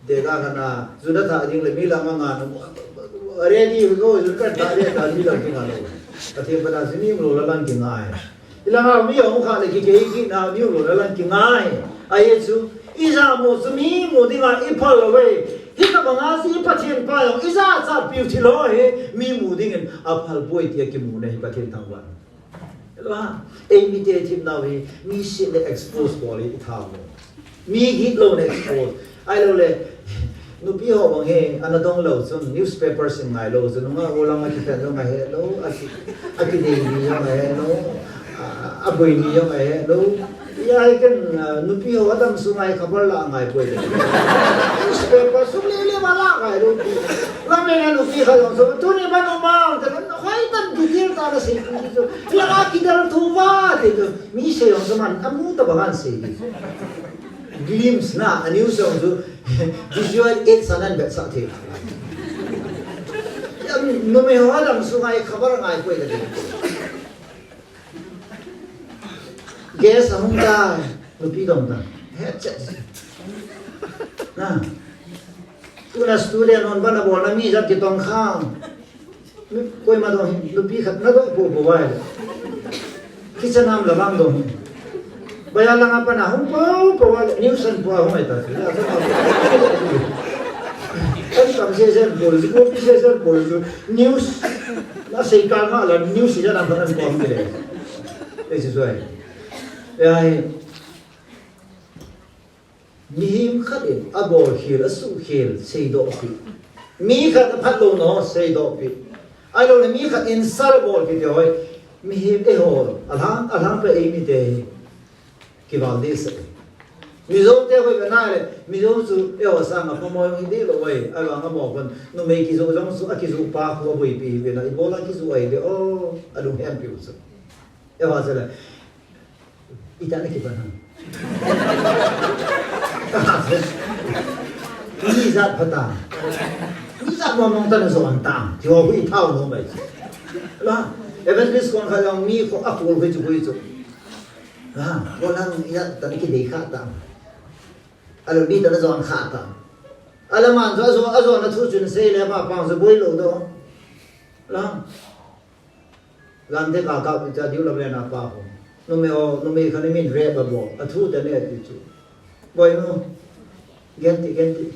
dega kana, juna tha ding le mi lang anga, ready go, juna tha ding le mi lang kinga lou. Pathen pana chu mi um lou le lang kingai. Ilanga mi hung kha le kikei kit na, mi um lou le lang kingai. Ahi chu, ijamo chu mi mu dinga iphal lou ve. Hitobanga chu i Pathen pa jong ijachatpiu thil ho hi mi mu dingin aphal poi tia kimuna hi Pathen thangvah. Hello ha. Eimite themnau hi mi se le expose bol hi itham u. Mi gitlouna expose. Ahilouleh, nupi ho bang hi, ana dong lou chun, newspaper sim ngai lou chun, nunga ulang akiphen jong ahe lou, aki, akidei ni jong ahe lou, a, aboi ni jong ahe lou. Hijeh chun, a, nupi ho adam sunga hi khabar la ngai poi. Newspaper sung lele ma la ngai lou. Lam le nupi kha jong chu, tuni man u ma, te kan hoi tan detail tah la sei chu. Langa kidel thu va, te chu. Mi sei jong chu man, amu tobang ahin sei di. Glimpse na, a news jong chu visual aid san ahin vetsah thei. Numei ho adam sunga hi khabar ngai poi kati. Guest ahung tai, nupi dong tai. Hetchet. Na. Tuna student hon bana bolna mi jat kitong kham. Koima dong hi, nupi khat na dong po po vai. Kitchen ham la bang dong hi. Baya langa pana hung po po vai, news an po hung ai ta. An kam se se po, ko pi se se po, news. Na sei ka nga la, news ja na pa an po hung le. Ei se so ai. Ya hi. Mihem khat in abolkhel, asuhkhel, seidoh peh. Mi khat aphat louna ho seidoh peh. Ahilouleh mi khat in insult bol kiti ho hi. Mihem eiho, alhang, alhangpia eimite hi. Kival dehsah e. Mizo te ho hi kana le, Mizo chu eiho sanga phamoi hung hi deh lou e. Ahivang amaho khun, numei kijoh jong chu, akijoh pa khu aboipi hi vena, ibola kijoh ahi de, o, alunghempiu chu. Eiho chu le. Ita na kipan ham. Mi jat pha ta. Mi jat mong mong ta na jo an ta. Ti ho hui thao no mai. La, evangelist kon kha jong mi kho a kol kho chu kho chu. La, ko lang ya ta na kidei kha ta. Alo mi ta na jo an kha ta. Ala man jo jo, a jo na thu chun sei le ma pang jo boi lou do. La. Lamte ka kap cha diu lam le na pa ho. Numei o, numei khat in min rape abol. Athu te ne ati chu. Boi nu. Genti, genti.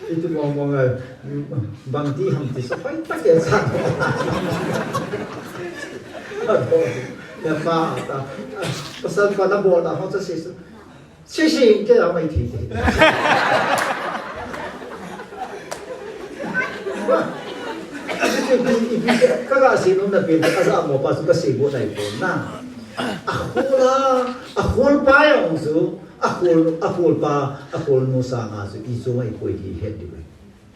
Itu mong mong ai. Bang ti ham ti so pai ta ke sa. Ya pa ta. Pasal pa na bol na ho cha si su. Sisi, kei a mai thei thei. Ka ga sei nom na pen, a ja mo pa chu ka sei bo nai pon na. A khol a, a khol pa jong chu, a khol, a khol pa, a khol nu sanga chu i chu mai poi ti het di.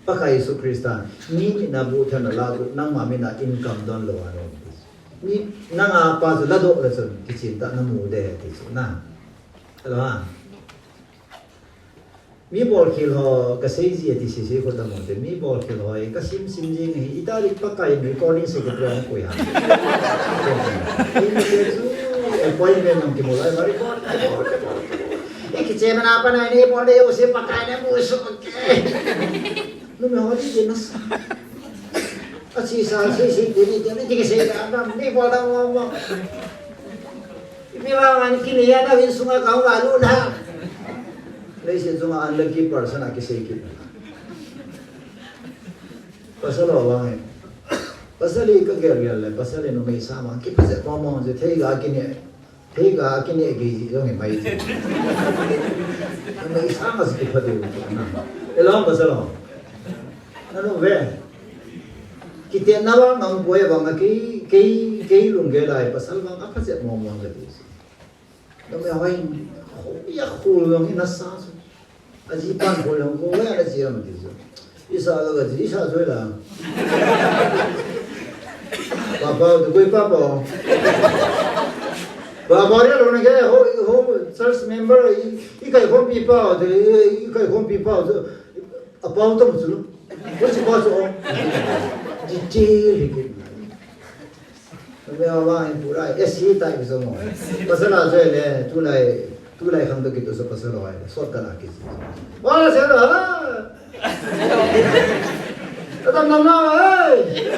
Pakai Jesu Christa, mi mit na bu than la bu, nangma mit na income don lou a no. Mi, nanga pa chu la doh le chun, kichin ta na mu de ti chu na. Hello ha. Mi bolkhel ho, ka sei ji ati sisi kho ta mo te. Mi bolkhel ho, ka sim sim jing hi, itali Pakai in recording secretary ang kuya. Appointment ang kimu lai, record, record, record. Iki che mana pa na ni bol de yo se Pakai ne mu su ke. Numei ho di de na sa. Achi sa, si, si, de ni, de ni, de ni, se da, na, ni bol da mo mo. Ipi vang an kinei a na vin sunga ka hung a lut na. Leiset chunga unlucky person a kisei kit. Pasal ho vang e. Pasal hi ka gel gel le, pasal hi numei sa ma, kiphaset mong mong je, theiga kine, theiga kine ki jong hi mai je. Numei sa ma si kiphat diu na. Elom pasal ho. Nanu ve. Kitenna vang ang poi vang a kei, kei, kei lunggel a hi pasal vang apha chet mong mong kati. Nome hoi, hoi a khul vang hi nasa. Ajipan khul vang ko ya aji am ti. Isa la aji, isa joi la. Papa, tu koi papa. Papa ria lo na ke, ho, ho, church member, i, i kaikhompi pa, i, i kaikhompi pa, a pau tam chu. Ko si pa chu. Detail hi ke. Ve a vang in pura, S C tai ki so mo. Pasal a joi le, tulai, tulai khang to kito so pasal a le, sot ka na ki. Wa se la. Adam nam na, hey.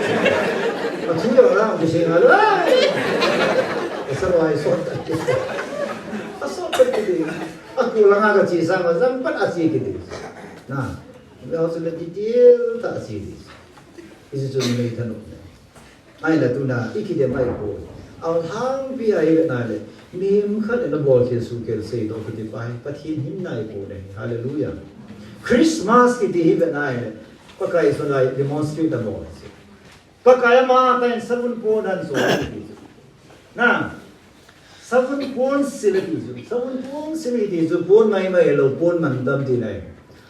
A chu yo la, ki se na, hey. Pasal a sot ka ki. A sot ka ki. A ku la nga ka chi sa ma, zam pat a chi ki. Na. Ve a so le detail ta chi. Isi chu ni thanu. Ahile tuna, i kidem ahi poi. Ahileh, mihem khat in abol khel sukhel seidoh kiti pa hi, Pathen hinna ahi poi. Hallelujah. Christmas kiti hi vet ahileh, Pakai sunga demonstrate abol. Pakai ama tah in savun pon ahin so kiti. Na, savun pon sil kiti. Savun pon sil kiti, pon maimai lou, pon mantam ti ahi.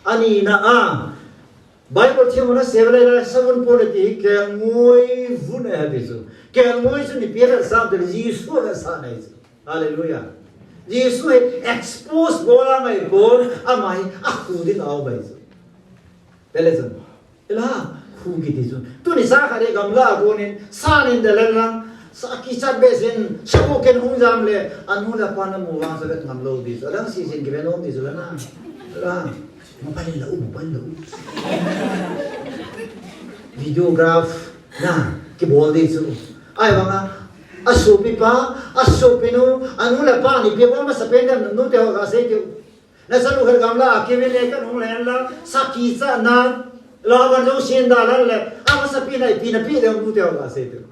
Ani na a, Bible thiem hon a seven lai lai savun pon ati hi kelngoi vun ahi ti chu. Kelngoi chu mipi a vetsah te Jesu a vetsah ahi chu. Hallelujah. Jesu hi expose bol angai pon, ama hi akhu ding a um ahi chu. Tele chu. Ela, khu kiti chu. Tuni sa khat hi gamla a konin, sa nin de len lang, sa kichat be sin, sa u ken hung jam le, anu le apa na mu vang sa vet ngam lou ti chu. Adang si sin kive nom ti chu la na. Ela. Mobile la u, mobile la u. Videograph na kibol ding chu. Ahivanga, asopipa, asopinu, anu le apa ni pe bol masa pen dem nu te ho ga sei tiu. Na sa lu her gamla, a kivin le kan hung len la, sa kichat na, la van jong sin da la le, a masa pi na ipi na pe dem nu te ho ga sei tiu.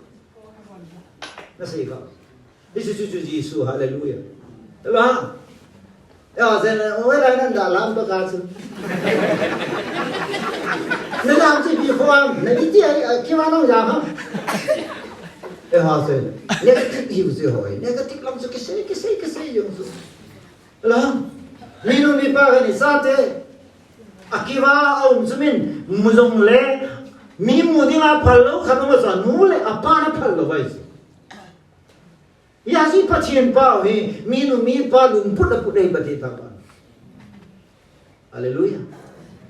Na sei ka. This is to Jesu, hallelujah. Hello, ha? Ya, sen, o, wela nan da lam to ka chu. Na lam chi bi khom, na iti ai, ai, ki ma nong ya ha. E ha sen. Negative hi u se hoi. Negative lam chu kisei, kisei, kisei jong chu. Hello? Minu mipa kani sa te. Akiva a um chu min, mu jong le, mi mu dinga phal lou, khat um a sa nu le, apa na phal lou vai chu. Hijeh a chu Pathen pau hi, minu mipa lungput a put ahi Pathen pau. Hallelujah.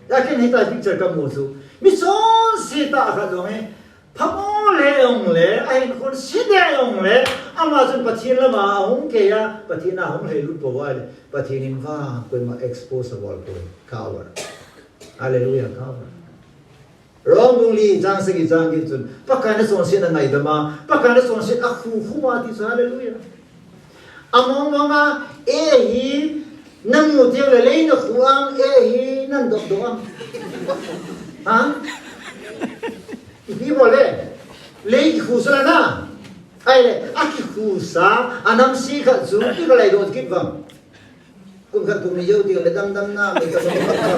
Hijeh a ken hitia picture kamu chu. Mi chonse tah khat jong hi, phamo le jong le, ahin khun se le jong le, ama chun Pathen lama ahung kei a, Pathen a hung lhailut pou a le, Pathen in vang koima expose abol poi, cover. Hallelujah, cover. Rom bung li chang sagi chang get chun, Pakai na chonset a ngaidam a, Pakai na chonset a khu khu a ti chu, hallelujah. Among mong a, e hi, na mu teng le lei na khu am, e hi, nan dop dop am. Ha? Ipi bol le, lei kikhu sa la na. Ahile, akikhu sa, anam si khat chu, i ka lai don kit vang. Kum khat kum ni jou ti le dam dam na, mi ka dam dam na.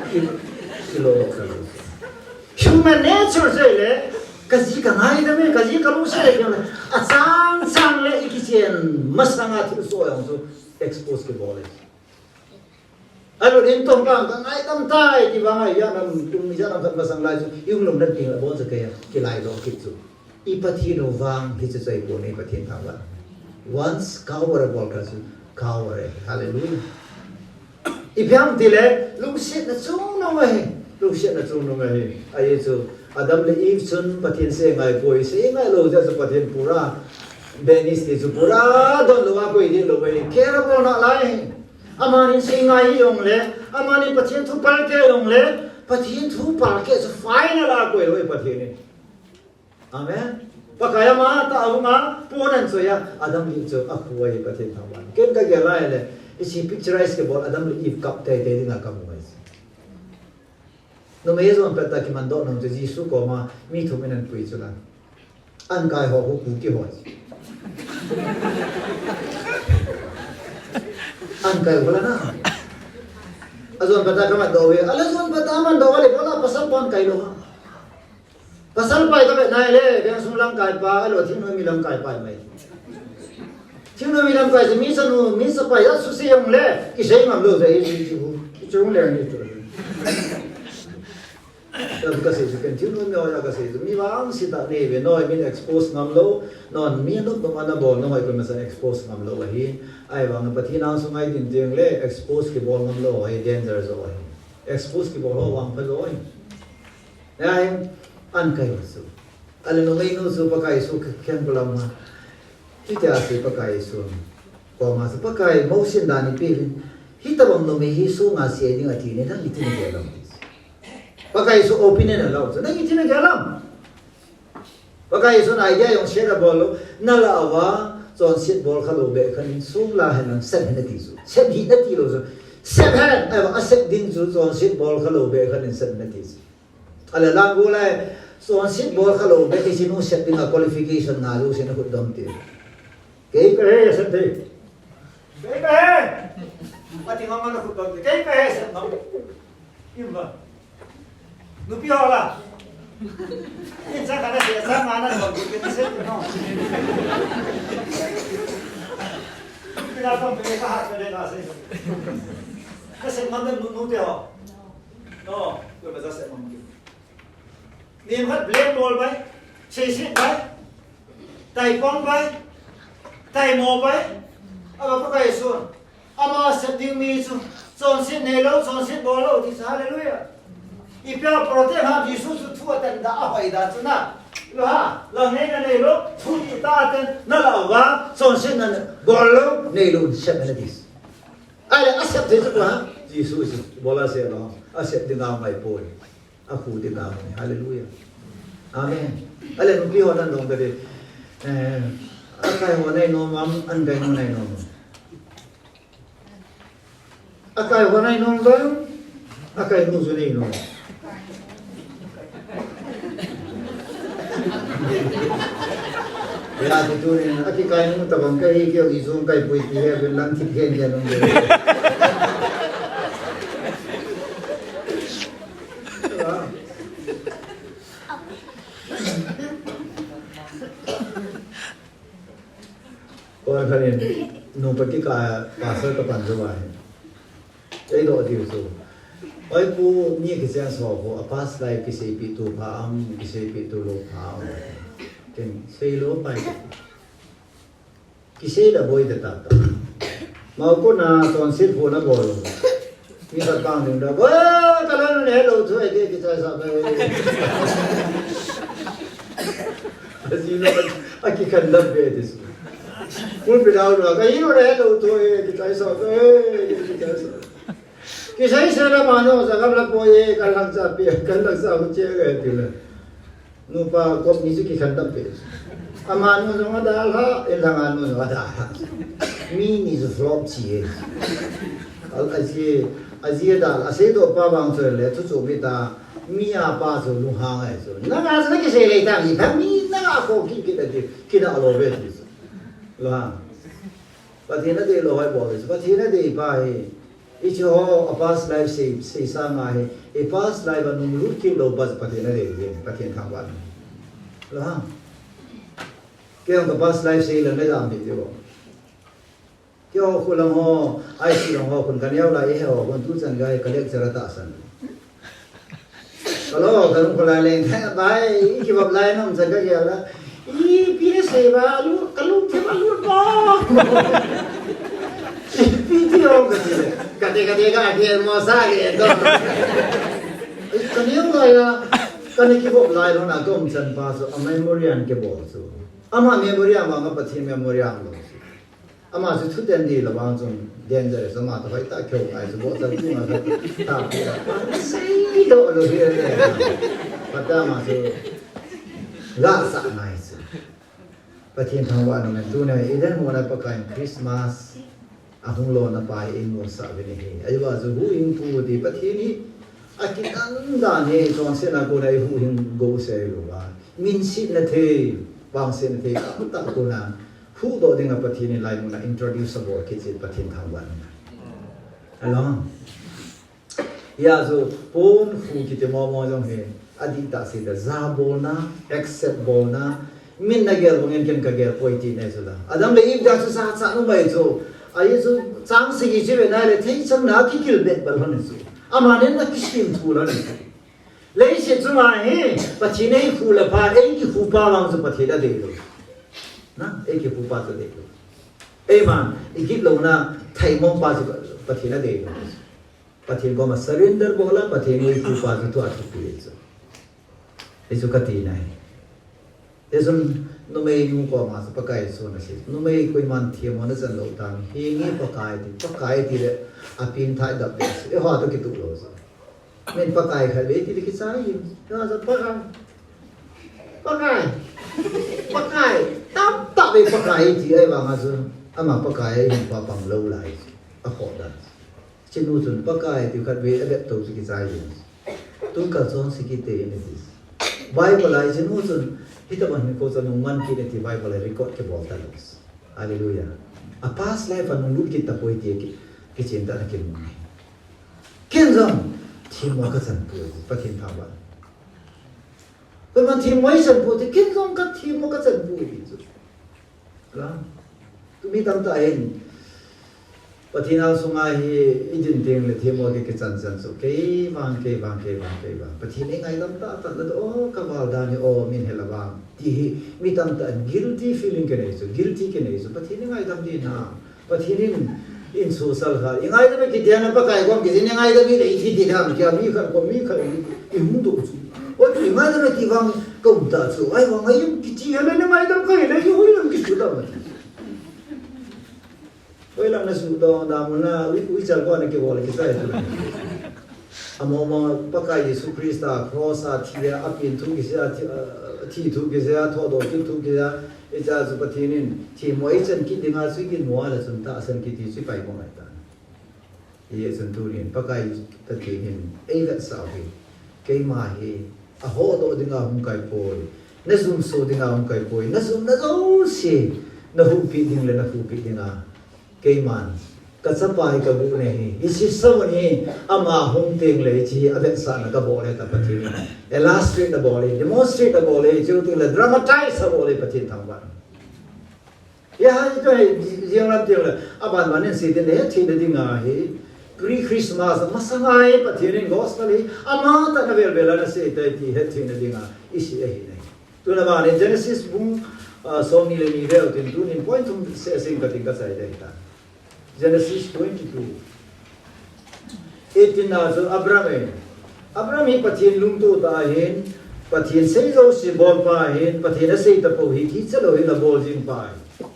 Ki, kilo ka lo. Human nature chu le, ka ji ka ngaidam e, ka ji ka lungset le, achang chang le i kichen masang a thilsoh jong chu expose kibol e. Ahilou in tong kang ka ngaidam tai ti vang a, ijat ham tum ijat ham khat masang lai chu, i um lum dan ting la bon sa kei a, kilai lo kit chu. I Pathen u vang hiche chu ahipoi, i Pathen thangvah. Once cover abol kha chu, cover e. Hallelujah. Ipi ham tile, lungsetna chungnung ahi. Lungsetna chungnung ahi. Ahi chu, Adam le Eve chun Pathen sei ngai poi, sei ngai lou jeh chu Pathen pura banish ti chu pura don lou a koi ding lou ahi. Care abol nalai ahi. Amani sei ngai hi jong le, amani Pathen thu palkeh jong le, Pathen thu palkeh chu final a koi lou ahi Pathen in. Amen. Pakai ama tah a hung a, pon ahin soi a, Adam le Eve chu akhu ahi Pathen thangvah. Ken ka gel lai le, hiche picturize kibol Adam le Eve kap tei tei dinga kamu ahi. Numei jong pet a kiman doh nom chu Jesu koma mi thum in ahin pui chu la. An kai ho khu khu kihoi. An kai ho la na. Jon pata kamat doh ve. Ala jon pata man doh ve, bola pasal pan kai lo. Pasal pai ka vet nai le, veng sung lamkai pa, alo thingnoi mi lamkai pa mai. Thingnoi mi lamkai se mi chanu, mi sa pai a su se jong le, kisei ngam lou se, i, i, i, i, chung le ni tu. Ka, ka sei chu ken thingnoi mi a ka sei chu, mi vang si ta nei ve, noi min expose ngam lou, non mi nom nom ana bol, noi ko ma sa expose ngam lou ahi. Ai vang Pathen ang sung ai din teng le, expose kibol ngam lou ahi, danger jo ahi. Expose kibol ho vang pha jo ahi. Ngai, an kai su. Ale numei nu su Pakai Jesu khen ko lam ha. Hitia su Pakai Jesu. Koma su Pakai Mosi dan ipi vin. Hitabang numei hi sunga se ding ati ne, nang iti ne lam. Pakai Jesu opinion alau. Nang iti ne lam. Pakai Jesu na idea jong share abol lou. Nala ava, chonset bol kha lou be khan in sung la hen lang sep hen ati su. Sep hi ati lou su. Sep hen, ai va sep ding chu chonset bol kha lou be khan in sep hen ati su. Ale lang gu lai, chonset bol kha lou be, kei sinu sep ding a qualification nga lu sin a khut dom ti. Kei ka he sep thei. Kei ka he. Pati ngam na khut dom ti. Kei ka he sep ngam. Im ba. Nupi ho la. In sa ka na se, sa nga na dom ti, kei sep no. Nupi la dom ti ka ha ka le na se. Ka sep ngam nu, nu te ho. No, ko ba za se mam ki. Ni khat blame bol bai, seisit bai, taipong bai, taimo bai, aba Pakai sun. Ama sep ding mi chu, chonset nei lou, chonset bol lou, ti sa, hallelujah. Ipia protect ha Jesu chu thu atan da, ahoi da chu na. Lo ha, la nei na nei lou, thu ti ta atan, nala va, chonset na bol lou, nei lou, sep na dis. Ai, asep thei chu ha, Jesu chu, bola se lou, asep ding a ngai poi. A khu ding a ngai. Hallelujah. Amen. Ale nupi ho nan dong ka di. Eh, akai ho nai nom am, an kai nu nai nom. Akai ho nai nom bang, akai nu chu nai nom. Ya, ti tu ni, akikai nu tabang ka hi keu i sung kai pui ti he, bin lang thip hen ya nung. Kon khanin, nu pa kika pastor ka pan jo bai. Ei do diu chu. Oi pu, mi kichen so ko, a past life kiseipi tu pha am, kiseipi tu lou pha am. Ken sei lou pai. Kisei la boi ta ta ta. Mau ko na chonset phu na bol. Mi khat bang ding da, "Wa, ka la ne lo thu e," ti kichai sa ka. Asi lo, a kikhen dam be ti su. Kul pe dau lo, "Ka hi lo ne lo thu e," kichai sa ka, kichai sa. Kisei se la mano sa ka la po ye, ka lang sa pi, ka lang sa hu che ga ti la. Nupa kop ni chu kikhen tam pe. Amanu jong adalha, inlanga nu jong adalha. Mi ni chu flop chi e. Al aji, aji adal, asei doh pa vang chu le, chu chu mi ta, mi a pa chu lunghang e chu. Nanga chu nakisei lei ta mi, ta mi nanga kho kit kit ati, kina lo ve ti chu. Lo ha. Pathen adei lou hoi bol chu. Pathen adei pa hi. Hiche ho, a past life sei, sei sanga hi, i past life a nung lut kit lou pa Pathen adei hi, Pathen thangvah. Lo ha. Kei jong ka past life sei le na jam hi ti bo. Kei ho khu lang ho, I C U lang ho, khun ka neo lai e ho, khun tu chan gai ka lecture a tahsan. Ka lo, ka lung kholai leng, bai, i kivop lai nom chan ka gel a. Ipi nasei ba, lu, ka lungthim a lut ba. Ipi ti ho ka ti le. Ka te, ka te, ka gel mo sa gel to. Ka neo lai a, ka ni kivop lai lo na ka um chan pa chu, a memorial kibol chu. Ama memorial ma nga Pathen memorial lo chu. Ama chu thuten di la vang chung dangerous, ama ta hoi ta keu ngai chu bo cha tu nga ta pi la. Sei do lo hi le. Pata ama chu la sa ngai chu. Pathen thangvah nung en tu nei Eden hon a Pakai in Christmas a hung lona pa hi ei mu sa ve ni hi. Ahivang chu huhhingpu ti Pathen hi a kidan dan hi chonset a kon a i huhhing go sei lo va. Min sitna thei, vangsetna thei, tam ta kon a Huhdoh dinga Pathen in laimun a introduce abol kit jin Pathen thangvah nung. Along. Hia chu pon khu kiti momo jong hi, adih tah sei ta, ja bolna, accept bolna, min nagel bangin ken kagel poi ti nei chu la. Adam le Eve jong chu jachat um ahi chu. Ahi chu chang sagi chu ve nai le theichang na kikil bet bal lhon chu. Amanin akisem thu lhon chu. Leiset chunga hi Pathen in eikhu le phat, eikikhu pa vang chu Pathen adei lou. Na, eikikhu pa chu adei lou. Eiman, igit louna, thaimong pa chu Pathen adei lou. Pathen koma surrender bol a, Pathen in eikhu pa chu tua thupi chu. Hichu kati nai. Hichun numei nu koma chu Pakai Jesun asei. Numei koiman themmo nachan lou tah. Hi nge Pakai ti, Pakai ti le apengthah dap le. Eiho toh kituh lou chu. Min Pakai khat ve ti le kichai. Hiho chu Pakai. Pakai. Pakai. Tamtah ve Pakai ti ahivang a chu. Ama Pakai ahin pa pang lou lai. Akhoh dan. Chinu chun Pakai ti khat ve avet to chu kichai jin. Tun kal chon si kit te in ati. Bible a chinu chun hitobang hinkho chu nung man kit in ati Bible a record kibol ta lou. Hallelujah. A past life a nung lut kit tapoi ti ki, kichen ta na kimu. Ken jong themmo kachan poi, Pathen thangvah. Koiman themmo ichan poi ti, ken jong kathemmo kachan poi ti chu. Ka, tu mi tamtah hin, Pathen angsunga hi idin teng le themmo kichan chan chu. Kei vang, kei vang, kei vang, kei vang. Pathen in eingaidam tahtah le, o, kaval dan hi, o, min hel a vang. Ti hi, mi tamtah in guilty feeling kinei chu, guilty kinei chu. Pathen in eingaidam ding ham. Pathen in, insosal kha. Eingaidam e kiti a na Pakai kom kiti, eingaidam e le iti ti ham. Kei a mi khat kom, mi khat i, ihung doh chu. O, eingaidam e ti vang, kaum ta chu. Ahivang a jong kiti a le, eingaidam kahi le, ihung jong kisu ta ma. Hoilang na suhdoh na mun a, ui, uicha kona kibol kichai chu. Amaho ma Pakai Jesu Christa cross a thi a, apen thu kisei a, thi, a, thi thu kisei a, thodoh kit thu kisei a, hiche chu Pathen in themmo ichan kit dinga chu iginmo a le chun tahsan kiti chu ipai mo ngai ta. Hichun tunin Pakai Pathen in eivetsah u hi, keima hi ahodoh dinga hung kai poi, najumso dinga hung kai poi, najumna jouse nahuhpi ding le nakhuhpi dinga, keiman kachapa hi kaguh nei hi, hiche sermon hi ama hung teng le hiche hi avetsahna kabol e ta Pathen in illustrate abol e, demonstrate abol e, hiche teng le dramatize abol e Pathen thangvah. Hia, hiche hi, jing lam teng le, aban ban in sei teng le, hetthei na dinga hi, pre-Christmas, masanga hi, Pathen in gospel hi, ama tah na vel vel a nasei tai ti, hetthei na dinga, isei ahi nai. Tuna ban in Genesis bung, ah, som ni le ni vel tin, tunin point thum seh seh katin kachai ding ta. Genesis twenty-two. Eighteen na chu Abraham e. Abraham hi Pathen lungtoh tah ahin, Pathen sei jouse bol pa ahin, Pathen asei tapou hi kicha lou hin abol jing pa ahi.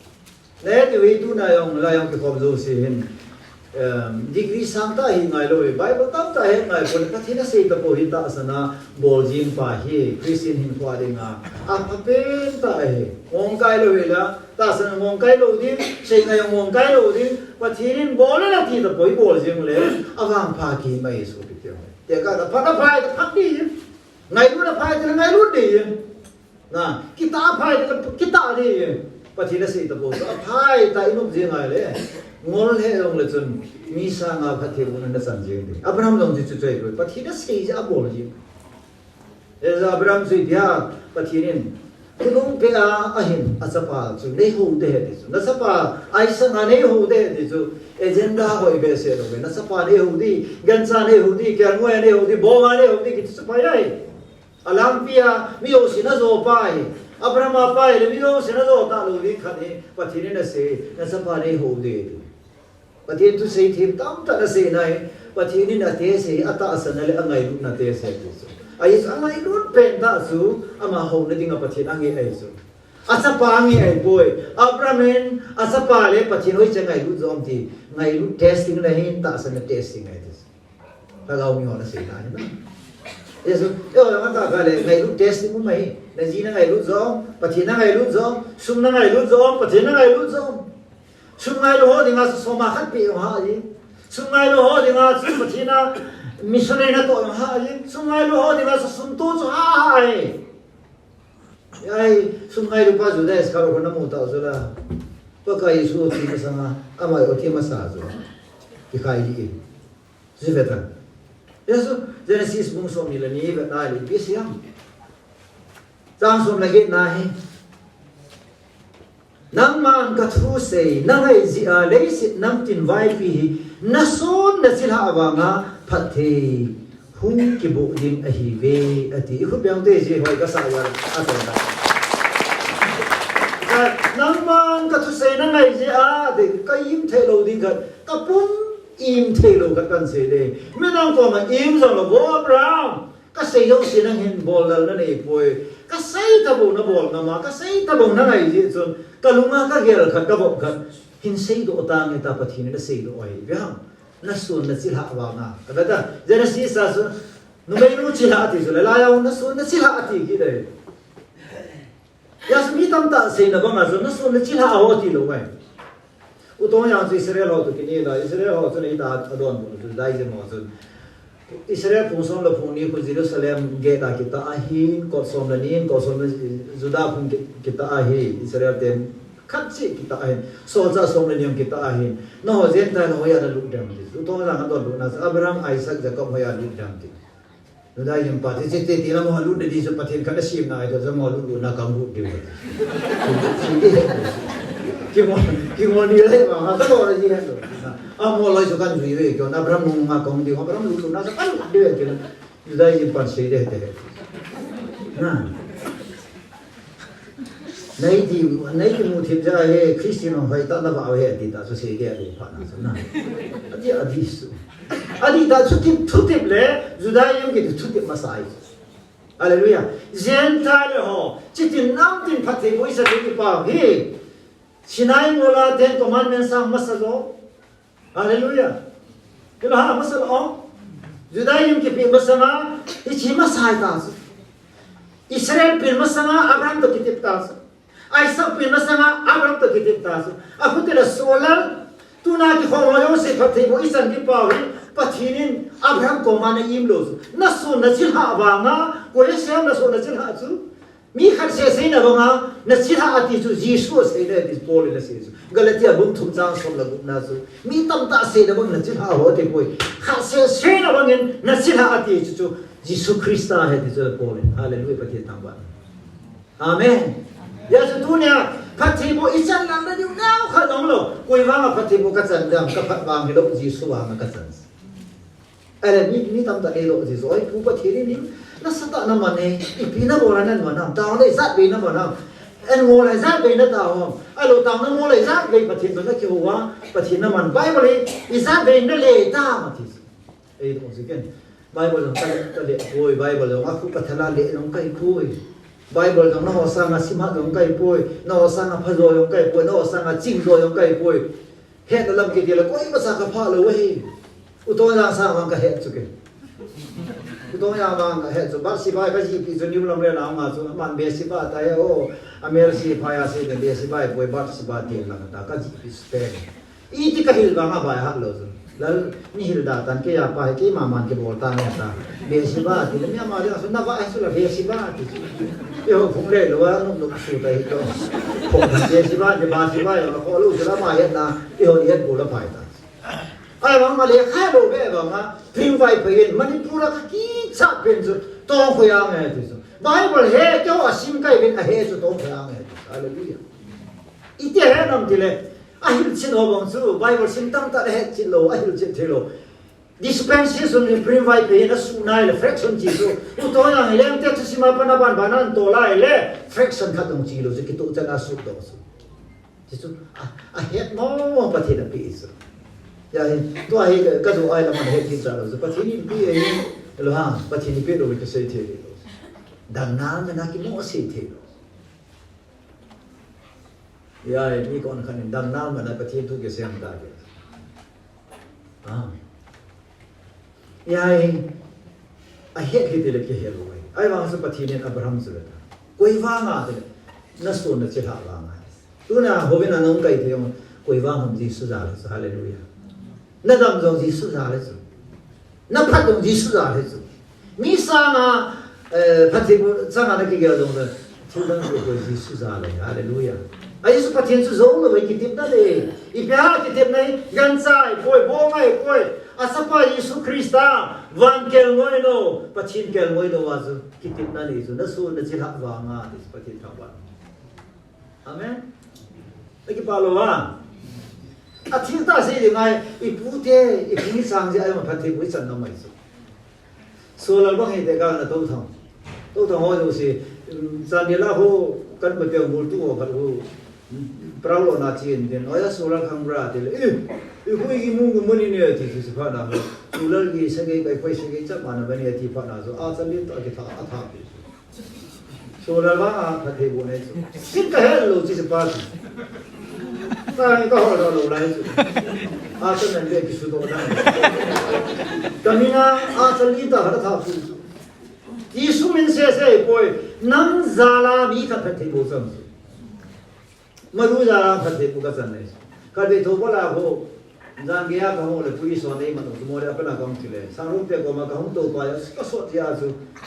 Nahet diu hi tuna jong, la jong kikhom jouse hin, em, degree sangtah hi ngai lou e, Bible tamtah hi ngai pon, Pathen asei tapou hi tahsan a bol jing pa hi, Christian hinkho dinga aphapen tah ahi. Ngong kai lou hi la, tahsan a ngong kai lou ding, sei ngai a ngong kai lou ding, Pathen in bol le ati tapou hi bol jing le, avangpha kihi mai sopi teu. Tekah a phat aphai, phat ding. Ngailutna aphai, ngailut ding. Na, kitah aphai, kitah ding. Pathen asei tapou, aphai tah inop jing ngai le. Ngol he jong le chun, mi sanga phatthei bohna nachan jing ding. Abraham jong chu chu chu, Pathen asei jeh a abol jing. Hijeh a Abraham chu ipi ham, Pathen in thulhun pe a, ahin, achapa chu neihou ding ahi ti chu. Nachapa Isaac a neihou ding ahi ti chu. Agenda hoi behseh lou ve. Nachapa neihou ding, gancha neihou ding, kelngoi a neihou ding, boma neihou ding, kiti chu pai ahi. Alangpi a, mi jouse najo pa ahi. Abraham a pa ahile, mi jouse najo talou ding khat hi, Pathen in asei, nachapa neihou ding. Pathen thusei them tamtah nasei nai, Pathen in atehse, atahsan a le angailutna atehse ti chu. Ahi chu angailut pen tah chu, ama houna dinga Pathen angeh ahi chu. Achapa angeh ahipoi. Abraham in achapa le Pathen hoiche ngailut jo ham ti, ngailut testing na hin tahsan na testing ahi ti chu. Lhagao mi hon asei nai na. Jesu, eiho jong atah kha le, ngailut testing um ahi. Naji nangailut jo ham, Pathen nangailut jo ham, sum nangailut jo ham, Pathen nangailut jo ham. Sum ngailu ho dinga chu soma khat peh jong hah jing. Sum ngailu ho dinga chu Pathen a missionary natoh jong hah jing. Sum ngailu ho dinga chu sum to chu hah hah ahi. Ahi, sum ngailu pa Judas Iscariot namu tau chu la. Pakai Jesu thi masanga, ama jong thi masa chu. Kikhai ding in. Ji ve tan. Jesu, Genesis bung som ni le ni, vet na le ipi asei em. Chang som le get na hi. Nangman ka thusei na ngai jeh a leiset namtin vaipi hi na son na chilhah vanga phatthei hung kiboh ding ahi ve, ati. I khut beng te ji hoi ka sa ya a ton da. Nangman ka thusei na ngai jeh a, de ka im thei lou ding khat, ka pum im thei lou khat kan sei de. Midang koma im jong lou vo Abraham. Ka sei jouse nang hin bol lal na nei poi. Ka sei tabou na bol ngam a, ka sei tabou na ngai jeh chun, ka lunga ka gel khat, ka vop khat, hin seidoh tange ta Pathen in aseidoh ahi ve ham. Na son na chilhah vanga. Ka ve ta, Genesis a chu, numei nu chilhah ati chu, le lai a na son na chilhah ati kit le. Hijeh chun mi tamtah seina banga chu, na son na chilhah ho ti lou ngai. U Tongjang chu Israel ho toh kinel a, Israel ho chun eita adonbut chu, Judaism ho chun. Israel phung som le phung ni khu Jerusalem gate a kitah ahin, kot som le ni in, kot som le Judah phung ki-, kitah ahi, Israel te khat cheh kitah ahin, solchah som le ni in kitah ahin. Nangho Gentile ho hoiya na lut dem ti. U Tongjang adonbutna chu Abraham, Isaac, Jacob hoiya lut dem ti. Judaism pa, ti, ti, ti, ti, la mo lut de di chu Pathen khat na sem na ahi, to, mo lut, lut na kan lut de. Kingol, kingol ni le, ma, ma, to, lut de. A mo lai chu kan jui ve, kyo, Abraham nunga kong de, Abraham lut, lut na chu kan lut de, kyo. Judaism pan sei de, de. Na. Nei ti, nei ti mu thim ja he, Christian hong hoi ta na va he, ti ta chu sei de, a lu pha na chu na. Ati, ati su. Ati ta chu tip, thu tip le, Judaism ki thu tip masa ai. Hallelujah. Gentile ho, chitin namtin phatthei boh isan ding kipa hi. Sinai ngol a Ten Commandments a masa jo. Hallelujah. Kilo ha, masa lo. Judaism kipeh masanga, hiche masa ta chu. Israel pen masanga, Abraham toh kitep ta chu. Isaac pen masanga, Abraham toh kitep ta chu. Akhuti la solal, tuna kikhom ho jouse phatthei boh isan ding pa hi, Pathen in Abraham koma na im lou chu. Na son na chilhah vanga, koi asei em na son na chilhah chu. Mi khat seh seina banga, na chilhah ati chu, Jesu aseina ati Paul in asei chu. Galatia bung thum chang som le gup na chu. Mi tamtah seina bang na chilhah ho ati poi. Khat seh seina bangin na chilhah ati chu chu, Jesu Christa ahi ati chu Paul in. Hallelujah, Pathen thangvah. Amen. Hijeh chun tunia, phatthei boh ichan lang na diu neo khat jong lou. Koi vanga phatthei boh kachan dem, ka phat vang hilou, Jesu vanga kachan. Ahile mi, mi tamtah in eidoh ji chu, oi, Pu Pathen in, nasatah a naman e, ipi nabol a naman ham, taona ijat vei naman ham, an ngol a ijat vei natao ham, ahilou taona ngol a ijat vei Pathen toh nakihou a, Pathen naman, Bible hi ijat vei nale tam ati chu. Eidoh ji ken. Bible jong kale, kale poi, Bible jong akhu kathal a le jong kahi poi. Bible jong nangho sanga simhat jong kahi poi, nangho sanga phajo jong kahi poi, nangho sanga chingjo jong kahi poi. Hetna lam kiti le koima cha kaphah lou ahi. U Tongjang sang vang kahet chu ke. U Tongjang vang kahet chu. Bathsheba kajihpi chu New Lamlen a um a chu. Aman Bathsheba ati o. Amel sipai a sei Bathsheba ahipoi Bathsheba ti lang ta kajihpi spell. Iti kahil vang a baihat lou chu. Lal, nei hil da tan kei a pa hi keima man kibol tan e ta. Bathsheba ti le mi ama le chu na va hi chu la Bathsheba ti chu. Eiho phung le lou a nop nop su ta hi to. Phung Bathsheba ti Bathsheba jong la kho lou chu la ama hetna. Eiho ni het bol a phai ta. Ahivang a lekha lou ve vang a, pring vai phe in, Manipur a kakichat pen chu, tong khoi a nge ti chu. Bible hi, keiho a sim kai pen a hi chu tong khoi a nge ti chu. Hallelujah. Iti ahet nam ti le, ahilchet ho vang chu, Bible sim tamtah le hetchet lou, ahilchet thei lou. Dispensation in pring vai phe in a su nai le, fraction chi chu. U Tongjang hi lem te chu sim a pan a ban ban an to lai le, fraction khat dong chi lou chu, kitoh chan a su dong chu. Ti chu, a, ahet mo, Pathen in apeh chu. Hijeh hin, tua hi ka, ka du ai lam a het kit cha lou chu. Pathen in apeh ahi, lo ha, Pathen in apeh lou, ka sei thei lou. Dang nal man a kimo sei thei lou. Hijeh hin, mi kon khan in dang nal man a Pathen thu kisei ta ke. Ah. Hijeh hin, ahet hi ti le kihe lou ahi. Ahivang chu Pathen in Abraham chu le ta. Koi vang a ti le, na son na chilhah vang a. Tuna houin a nahung kai thei jong, koi vang ham Jesu jal ahi chu, hallelujah. Na dam jong Jesu jal ahi chu. Na phat jong Jesu jal ahi chu. Mi sanga, eh, phatthei boh sanga na kigel jong le, thil dang chu koi Jesu jal ahi, hallelujah. Ahi chu Pathen chu jong lou, kitepna le. Ipi ham kitepna hi, gancha ahipoi, bong ahipoi. Achapa Jesu Christa, van kelngoi lou, Pathen kelngoi lou a chu kitepna le chu, nasun nachilhah vanga, ti chu Pathen thangvah. Amen. Akipah lou a. Athil tah sei ding ahi, ipu te, ipi chang jeh a jong phattheiboh ichan nom ahi chu. Solar bang hite ka na tou thang. Tou thang ho jouse, um, Chandel a ho kan pu te multu ho khat ho, um, parao lona chen den, "Oya solar khang bra," ti le, "Eh, eh, koi ki mung ko mani ne," ti, ti, ti phat na ho. Solar ki sagei kai koi sagei chap ma na bani ti phat na jo. A Chandel to ki tha, a tha pi. Solar vang a phattheiboh nei chu. Sin ka het lou chi pa chu. Ka, ka hol lou lai chu. A Chandel be kisu doh dan. Ka min a, a Chandel ta ha tha pu chu. Jesu min sese poi, nang jal a mi khat phattheiboh chang chu. Maru jal a phattheiboh ka chan nei. Ka be tho bol a ho. Jan gei a ka hung le police ho nei man chu mo le a pena ka hung ti le. Sang rum te ko ma ka hung tou pa ya, ka sot ya chu.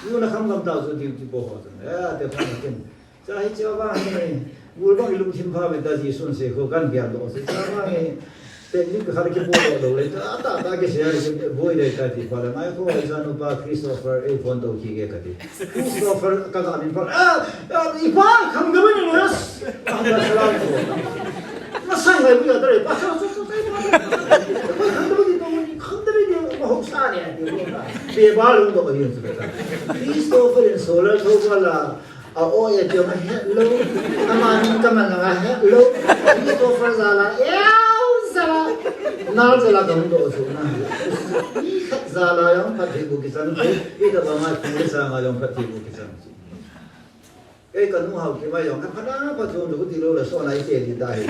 Lu na kham gam ta chu duty po ho chu. Eh, te pa na kin. Cha hi cha ba hi. Gul bang lungthim pha ve ta Jesun sei kho kan gel doh chu. Cha ba hi. Te ni ka khar ki po doh lou le. Ta, ta, ta ki sei ya ki boi de ta ti pa le. Ngai kho ai sa nu pa Christopher e phone to ki ge ka ti. Christopher ka ga min pa. Ah, ah, i pa kham ga min le. Ah, ka sa la ko. Na sai ngai bu ya ta le. Pa sa sa sa sa. Kham ga min ko ni kham ga min ko ho sa ne. Pe ba lu do ni. Christopher in solar tho ba la. A o e tiong a het lou, a man ka man a het lou, Christopher jal a, eu jal a, nal jal a ka hung doh chu na. Mi khat jal a jong phattheiboh kichang chu, i da ba mai pu le sa nga jong phattheiboh kichang chu. Ei ka nu hau ki mai jong, ka phat na phat chu, chu ti lou la so na i te ti ta hi.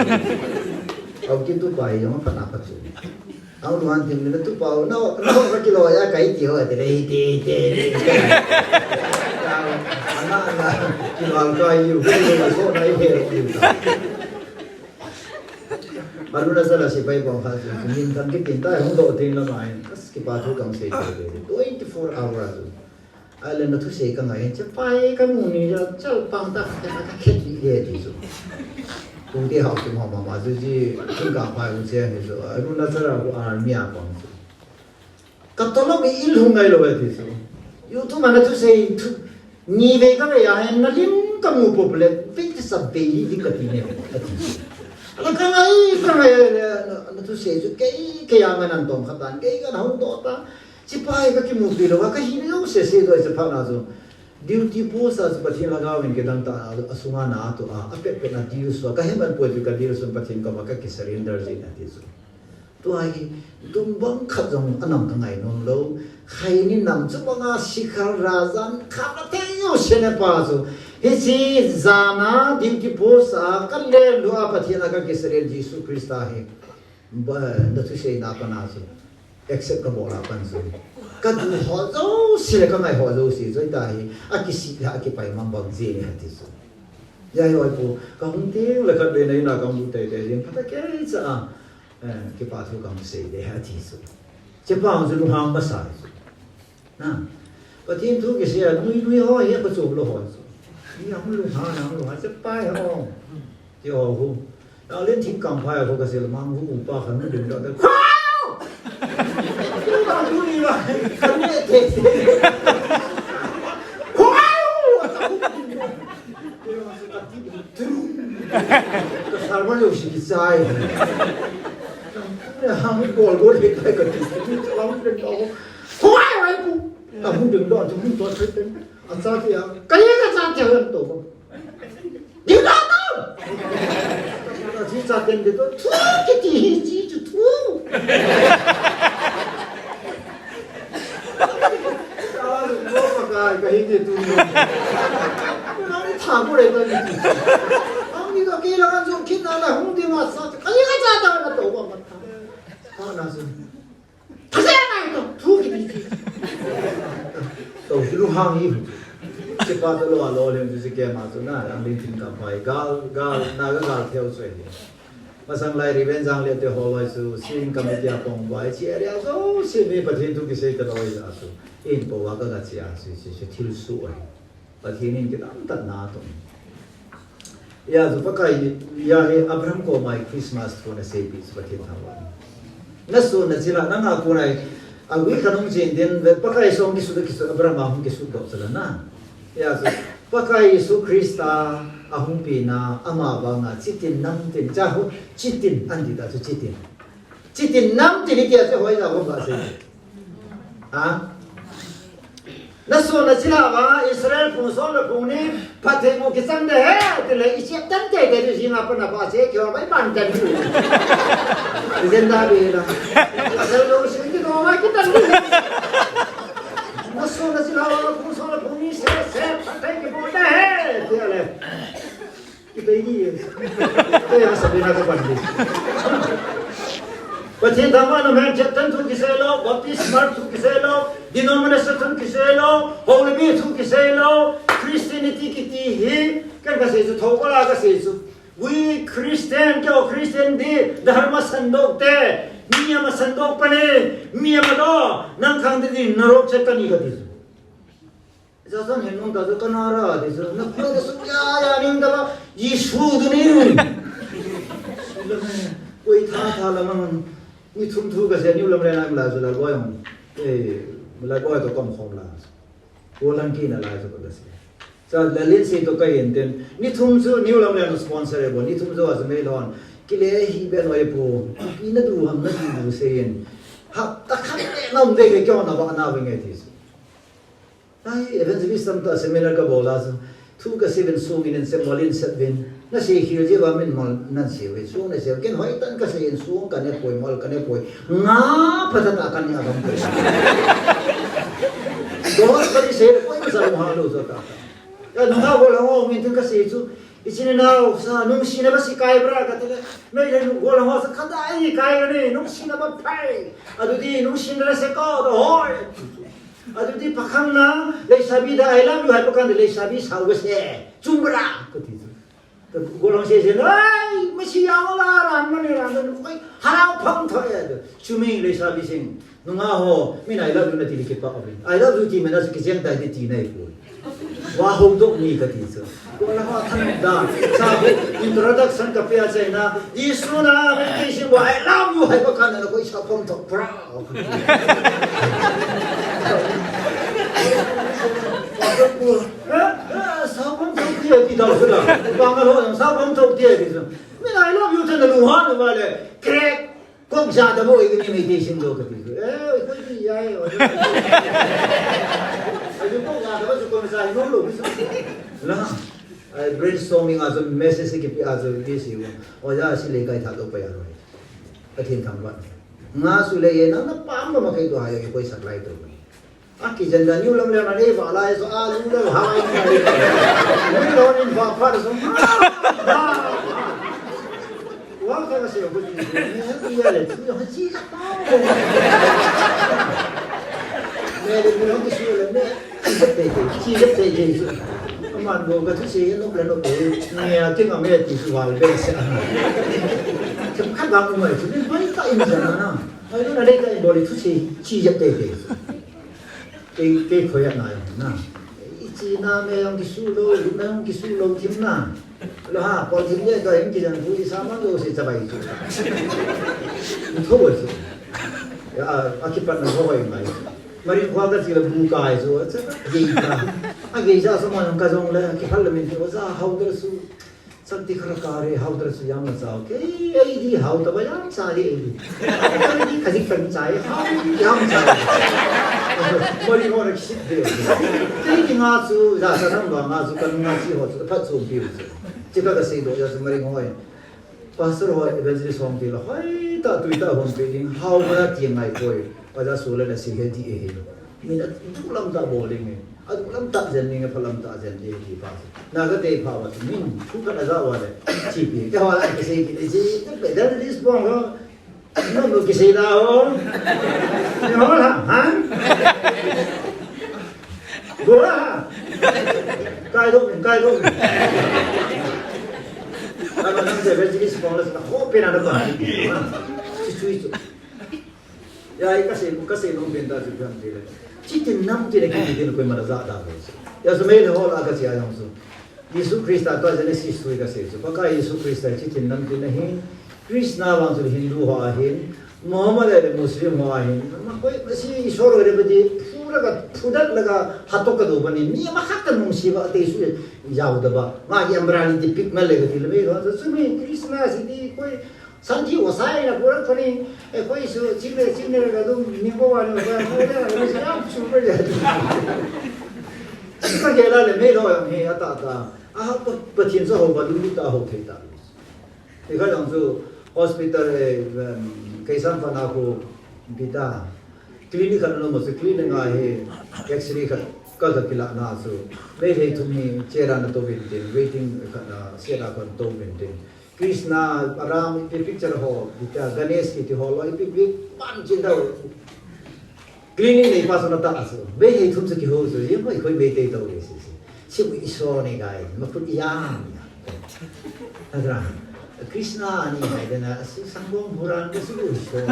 Hau ki tu pa hi jong phat na phat chu. Ang luan ting ni na tu pau, na, na ka kilo ya kai ti ho, te le, te, te, te. Ana, ana, kilo ang kai yu, kilo so na i he ro yu ta. Maru na sa la si pai pau kha si, min thang ki tin ta, hung doh tin la mai, kas ki pa thu kang sei te te, twenty-four hours. Ai le na thusei ka ngai, che pai ka mu ni ja, chal pang ta, ka, ka khet li le ti chu. Tung te hau chu ma ma ma chu ji, tung ka pai u che ni chu. Ai mu na chara ku army a pang chu. Ka to lo bi il hung ngai lo ti chu. YouTube ma na thusei thu, ni ve ka ve ya, na lim ka mu po le, pe ti sa be li ka ti ne, ka ti chu. Ala ka ngai, ka ngai, na, na thusei chu, kei, kei a ngai nan tom kha tan, kei ka na hung to ta. Chipai ka kimupi lou a, ka hina jouse se doh se phat na chu. Duty post a chu Pathen lhagao in kidang ta a, a sunga na atoh a, a pet pet na deal sua, ka heman poi chu ka deal sun Pathen koma ka ki surrender jin ati chu. Tua hi, dum bang khat jong a nam ka ngai nom lou. Khaini nam chu banga sikhar rajan khat na thei jouse ne pa chu. Hiche jana duty post a, ka len lou a Pathen a ka ki surrender Jesu Christa hi. Ba, na thuseina pana chu accept ka bol a pan chu. Ka du ho jouse le ka ngai ho jouse chu ta hi, a kisih le a kipai mang bang jeng e ti chu. Jai hoi pu, ka hung teng le khat ve nei na ka hung tei tei jeng, phat a kei cha a, eh, kipa thu ka hung sei de a ti chu. Che pa hung chu lunghang masa chu. Na, Pathen thu kisei a, nui nui ho hi ka chom lou ho chu. Ni hung lunghang, hung lunghang, che pa ho. Ti ho hu. Na len thing kam phai ho ka sil mang hu pa khan ding da. Khau! Khau! Khau! Ka sar ma lo si ki sai. Hang bol bol he kai ka ti. Khau! Khau! Khau! Ka hung ding da, tu hung to thei teng. A cha ti a. Ka ye ka cha ti a to. Ding da to! Ka cha ti cha ten de to. Thu ki ti hi chi chu thu. Ka lu lo ka kai ka hi ti tu. Ka ni tha ko le ka ni ti. Ang ni ka ke la kan zo kin na la hung ding a cha. Ka ye ka cha ta na to ba ma ta. Ha na zo. Thase ngai to, thu ki ti ti. To, ti lu hang i. Che pa to lo a lo le, ti ke ma to na, ang ling tin ka pai, gal, gal, na ga gal theo choi ni. Masang lai Riven Jang le te ho loi su, sin ka me tia pong bai, chi area so, si mi Pathen thu kisei ta loi ja su. In po wa ka ga chi a, si, si, si, thil su ai. Pathen in kidang tat na to. Hijeh chun Pakai, hijeh hin Abraham koma hi Christmas thu ana seipi chu Pathen thangvah. Nason nachilhah, nanga kona hi, agui khat hung chen tin, Pakai song kisut kisut, Abraham a hung kisut doh chu la na. Hijeh chun Pakai Jesu Christa ahung pena, ama vanga chitin namtin, cha hu, chitin, anti ta chu chitin. Chitin namtin itia chu hoiya hung va sei. Ha? Nason nachilhah vanga Israel phung som le phung ni phatthei mu kichang ding ahi, tile i chep tan teitei di jing a pat na pa che kyo bai ban tan di. Agenda be la. Israel lo sin ki no mai kitan di. Nason nachilhah vanga phung som le phung ni se se phatthei kibol ding ahi, tile. Ipi di. Ipi a Sabina ka pan di. Pathen thangvah in um hen, Chapter thu kisei lou, Baptist mark thu kisei lou, denomination thu kisei lou, Holy Bee thu kisei lou, Christianity kiti hi, ken kasei chu thou bala kasei chu. We Christian, keiho Christian di, dharma sandoh te, niyam sandoh pa ni, niyam lo, nang khang di di, narok chet kani kati chu. Jason hin nung ta chu kana ra, ti chu, na koi ka suk ya, ya, ning ta ba, Jisu tu ni. Koi tha tha la mang, ni thum thu ka se, ni lam le na la chu la boi ang. Eh, la boi to kom khom la. Ko lang ki na la chu ka se. Cha la lin se to ka yen ten. Ni thum chu ni lam le na sponsor e bo, ni thum chu a chu me lon. Ki le hi be noi po. Ki na du ham na ki du se yen. Ha, ta khan le nom de ke kyo na ba na ve nge ti chu. Ai, evangelist tam ta seminar ka bol a chu. Thu ka sei uvin sung in in se mol in set uvin. Na sei khel jeh uva min mol nan sei uve. Sung na sei uve. Ken hoitah in ka sei in sung ka ne poi mol ka ne poi. Nga phatah a ka ne a bang poi. Dol ka di sei poi ma sa lung ha lo chu ta. Ka nunga bol ha ngo min tin ka sei chu. Ichin inao sa nungsina ba si kai bra ka tile. Mei le nu bol ha ngo sa khat a i kai ka ni nungsina ba phai. Adu di nungsina la se ko do hoi. Adu di pakhang na, leisabi da, "I love you," hai pakhang da, leisabi sao ga se, "Chungbra," kati chu. Ka golang se se, "Ai, masi ya wala ran mani ran mani, koi, harau phang tho ya da." Chumi leisabi sing, "Nunga ho, min I love you nati li kipa abin. I love you ti mena su kijeng dai di ti nai ko." Wa ho do mi kati chu. Ko la ho than da, sa ho introduction ka pia chai na, Jisu na, min ti sing wa, "I love you," hai pakhang na, koi sa phang tho, pra. Sabon thau tia ti dau suda. Bang a lo yang sabon thau tia ti su. Min I love you te na lu ha na ba le. Crack. Kok ja da bo i ni me ti sim lo ka ti su. Eh, ko ti ya e. Ai kok ja da ba su ko sa no lo. La. Ai brainstorming a su message ki pi a su ti si. O ja si le kai tha to pa ya lo. Pathen thangvah. Nga su le ye na na pam ba ma kai to ha ye koi saklai to. Aki jan jan niu lam le na ne va lai so a lu le ha lai ni. Ni lo ni va pha so. Wa ka se ko ni. Ni ya le tu yo ji ka pa. Me le ni lo ki su le me. Chi jep tei tei, chi jep tei tei. Aman bo ka thu se no le no pe. Ni a ti nga me ti su va le be se. Ka ba mo mai tu ni bai ta in jan na. Ai na le ta in bo le thu se chi jep tei tei. Kei, kei khoiya na jong na. Ichi na me jong kisu lou, lu na jong kisu lou thim na. Lo ha, pol thim le ka hing kijan phu i sa man lo se chabai chu. Tho chu. Ya, a, akipat na ho hoi mai. Mari khwa ka chi la bu kai chu, cha, gei ka. A gei ja so man ka jong le, kiphal le min chu, ja hau de su. Santi khara kare hau tar su yam na chao. Ke, ei di hau ta ba yam cha di ei di. Ei di khaji kan cha ei hau di yam cha. Mari ho na sit de. Ke di nga chu, ja sa nam ba nga chu, kan nga chi ho chu, phat chu pi chu. Chi ka ka sei do ya chu mari ho. Pastor ho evangelist hong ti la. Hoi ta tui ta hong pe ding hau ba ti ngai koi. Ba ja su la na si he di e he. Min a duk lam ta bol ding e. A duk lam ta jen ding e, pha lam ta jen ding e ti pa. Na ka te pha wa tu min, thu ka na za wa le. Chi pi, ka wa la ka sei ki le ji, ka pe dan dis pong ho. No, no, ki sei da ho. Ni ho la, ha? Go la. Kai do, kai do. Ka na nang se ve ji dis pong la sa ho pe na da ba. Chi chui chu. Ya, i ka sei, ka sei nom pen ta chu phan ti le. Chitin namtin a kiti tin koima da za da lo. Ya, so me le ho la ka sia jong so. Jesu Christa tua Genesis thu kasei chu. Pakai Jesu Christa hiche tin namtin ahin. Krishna vang chu Hindu ho ahin. Muhammad le Muslim ho ahin. Makoi masi Isor le badi phura ka phudat laga hatok ka do bani. Mi ama khat ka nungsiba te su jao da ba. Magi amrani ti pik mal le ka ti le me ho. Chu mi Krishna si ti koi Santi osai na pura pani, eh, koi su, chile, chile, ka dum, ni ko wa ni ko, ko le, ko le, ya, su ko le. Ka gela le me lo, he, ata, ata. A, pa, Pathen sa ho, ba, lu, ta ho, thei ta. Ti kha jong chu, hospital, eh, um, kei sam fa na ko, bita. Clinic khat lo mo se, clinic nga he, X-ray khat, ka ka kila na chu. Meitei thum hi, chera na to bin tin, waiting khat na, chera khat to bin tin. Krishna, Ram, ipi picture ho, ipi Ganesh kiti ho lo, ipi, ipi, pan chin dau. Clinic nei pa sona ta asu. Meitei thum sa kihou su, ye mo, ikhoi Meitei tau le si si. Si u Isor nei gai, ma put ya ni. Adra, Krishna ni hai dena, asu sangbong buran, asu u Isor.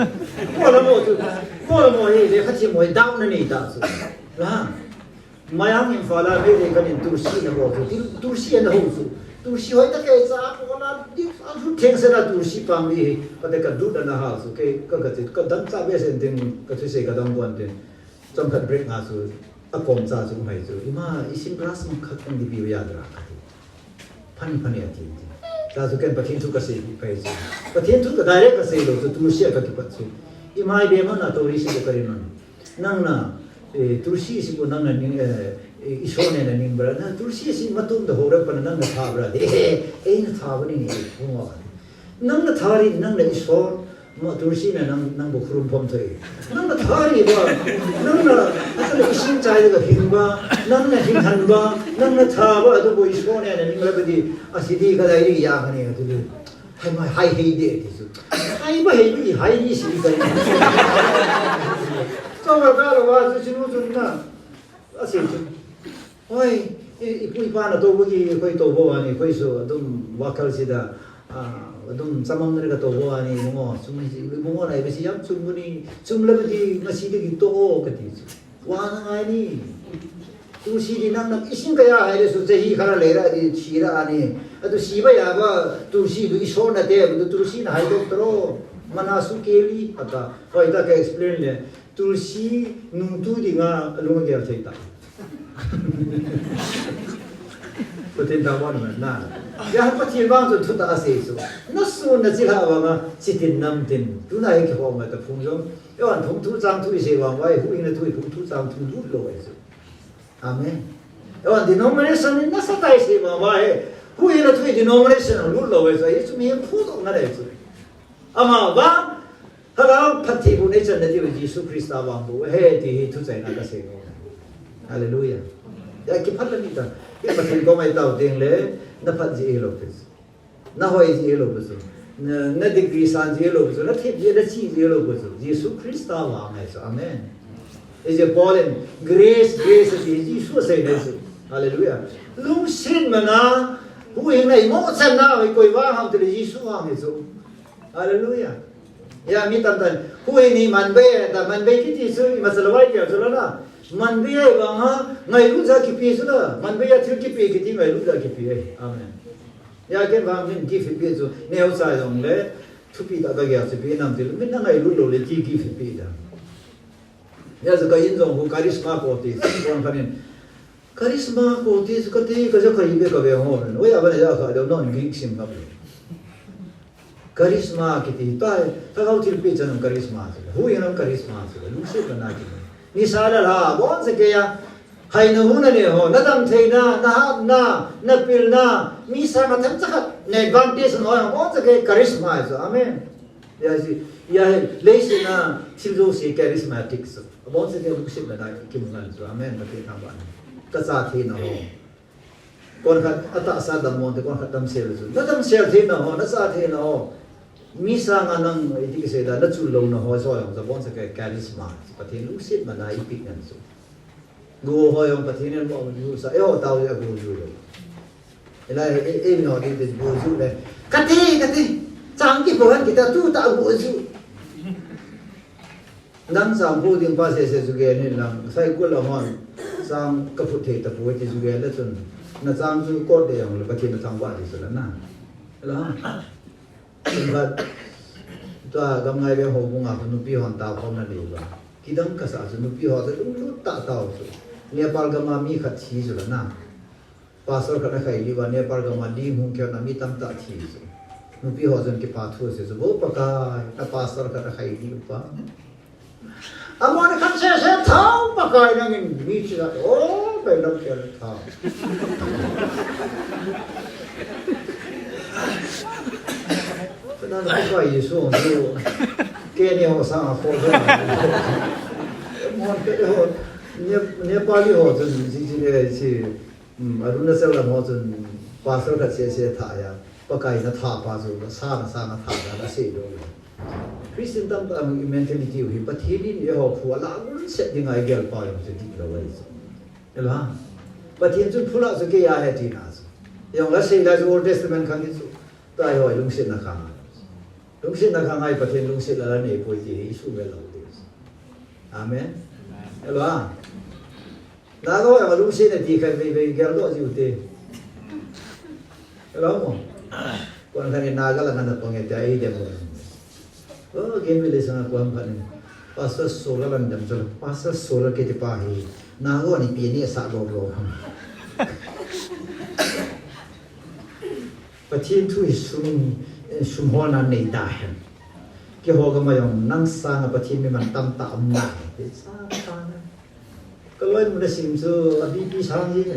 Ko la mo tu, ko la mo he, le kha chi mo, dau na nei ta su. La. Mayang Imphal a Meitei khat in tulsi ana bol chu, til-, tulsi ana ho chu. Tulsi hoi ta kei cha, ko la, di, a thu theng se la tulsi pang di, ka te ka dut ana ha chu, kei ka ka ti, ka dang cha be sen tin, ka thu se ka dang bon tin. Chom khat break nga chu, a kom cha chu mai chu. Ima, isim glass mang khat kan di bi ya dra ka ti. Phani phani a ti ti. Cha chu ken Pathen thu ka sei pai chu. Pathen thu ka direct ka sei lo chu, tulsi a ka kipat chu. Ima i be ma na tulsi ko ka ri non. Nangna, eh, tulsi si ko nangna ning, eh, eh, Isor ne na ning bra. Na tulsi si matum da hora pa nangna tha bra. De, eh, eh, na tha ba ni ni, ko ma. Nangna tha ri, nangna Isor, ma tulsi na nang, nang bo khrum phom thoi. Nangna tha ri ba, nangna, nangna isim chai da hing ba, nangna hing han ba, nangna tha ba, do bo Isor ne na ning bra ba di, a si di ka dai ri ya ka ni, a tu. Hai ma, hai hei de ti chu. Hai ma hei mi, hai ni si ka ni. Choma ka lo wa chu chinu chu na. A si chu. Oi, i, i pu i pa na to bu ki, koi to bu wa ni, koi su, adum wakal si da. A, adum chamang na ka to bu wa ni, mo, chum ni, mo na, i ba si yam chum bu ni, chum la bu di, ma si di ki to o ka ti chu. Wa na ngai ni. Tulsi di nang nang isim kaya hai le su chahi khara le ra di si ra ani. Atu si ba ya ba tulsi du Isor na te du tulsi na hai doctor o. Mana su keli ata. Hoi ta ka explain le. Tulsi nung tu di nga lung gel thei ta. Ko tin ta wan na. Ya Pathen vang chu thu ta a sei su. Na su na chi la ba nga chi tin nam tin. Tu na he ki ho ma ta phung jong. Yo an phung thu chang thu i sei vang wai hu in na thu i phung thu chang thu lu lo ai su. Amen. Ewan denomination in nasa tai se ma ba he. Hu hi la thui denomination a lut lo he so, Jesu mi phu to na le chu. Ama ba, hala phat thi bu nei chan na ti Jesu Christa vang bu he ti hi thu chai na ka sei no. Hallelujah. Ya ki phat la ni ta. Ki phat ko mai tau ding le, na phat ji lo pe. Na hoi ji lo bu chu. Na, na degree san ji lo bu chu. Na thip ji, na chi ji lo bu chu. Jesu Christa vang ngai chu. Amen. Is a Paul in grace, grace ji Jesu sei ngai chu. Hallelujah. Lungset mana, hu hing nai mo chan na hoi koi vang ham te Jesu vang ngai chu. Hallelujah. Ya mi tam tan. Hu hing ni man be, ta man be kiti chu, i ma sa lo wai ke chu la na. Man be ai vang ha, ngai lu ja ki pi chu la. Man be ya thil ki pi kiti ngai lu ja ki pi ai. Amen. Ya ken vang hin gift pi chu neo chai jong le thupi ta ka gel chu pi nam til min na ngai lut lo le ti gift pi da. Ya chu ka in jong hu charisma ko ti kon khan in. Charisma ko ti chu ka ti ka ja ka hi be ka be ho. Oi a ba ne ja ka do non gi sim ka be. Charisma kiti tai, ta kau thil pi chan charisma chu. Hu in charisma chu. Lu se ka na ki. Ni sa la la bon se ke ya. Hai na hu na ne ho, na dam thei na, na hap na, na pil na, mi sa ma tham cha khat, na advantage na ho, ho cha ke charisma chu. Amen. Ya si, ya he, le si na, thil jo si charismatic chu. Bon se ke lu si na na ki mun chu. Amen. Ka ti na ba. Ka cha thei na ho. Kon khat a tahsa dam mo te, kon khat dam sel chu. Na dam sel thei na ho, na cha thei na ho. Mi sa nga nang iti ki se da, na chu lo na ho so yong sa bon sa ke charisma. Pathen lu si ma na i pi ngan chu. Gu ho yong Pathen in mo gu sa, e ho tau ya gu ju le. Ila e, e, e, no, di, di, gu ju le. Kati, kati. Chang ki pho han kita tu ta gu ju. Nang chang gu ding pa se se ju ge ni lang. Sai ku la hon. Chang ka phu thei ta pu ti ju ge la chun. Na chang chu kot de jong le Pathen na thangvah di chu la na. Ela. Tumba. Tua gam ngai ve ho bunga ko nupi hon ta khom na ni ba. Kidang kasa chu nupi ho chu lunglut tah tah chu. Nepal gam a mi khat thi chu la na. Pastor khat na khai li ba Nepal gam a ding hung keu na mi tamtah thi chu. Nupi ho chun kipa thu se chu bo Pakai na pastor khat na khai li ba. Amon khan sese thao Pakai nangin mi chi la o bai lam kel thao. Kana Pakai Jesu chu ke ni ho sang a ko. Mon ke ho ne Nepali ho chun ji ji ne chi. Hmm, Arunachal lam ho chun pastor khat sese tha ya. Pakai na tha pa chu sa na sa na tha na la se lo. Christian tamtah mentality u hi Pathen in eiho phu a la lungset ding a igel pa jong chu dik lo ahi chu. Ela. Pathen chun phu la chu kei a he tina chu. Jong la sei la chu Old Testament khan hi chu. Tua hi hoi lungsetna kha ngai. Lungsetna kha ngai Pathen lungset la la nei poi ti hi su ve lo ti. Amen. Ela. Naga ho jong lungsetna ti kha vei vei gel doh jiu te. Ela mo. Kon khan Naga la ngan pang e te ai de mo. O, game le sanga kuam khan. Pastor Sola lan dam chal. Pastor Sola ke te pa hi. Naga ni pi ni sa lo lo. Pathen thu hi sum in, eh, sum holna nei da hen. Keiho gam a jong nang sanga Pathen mi man tamtah um na. Sa ta na. Ka loi mun a sim chu a B P sang ji ne.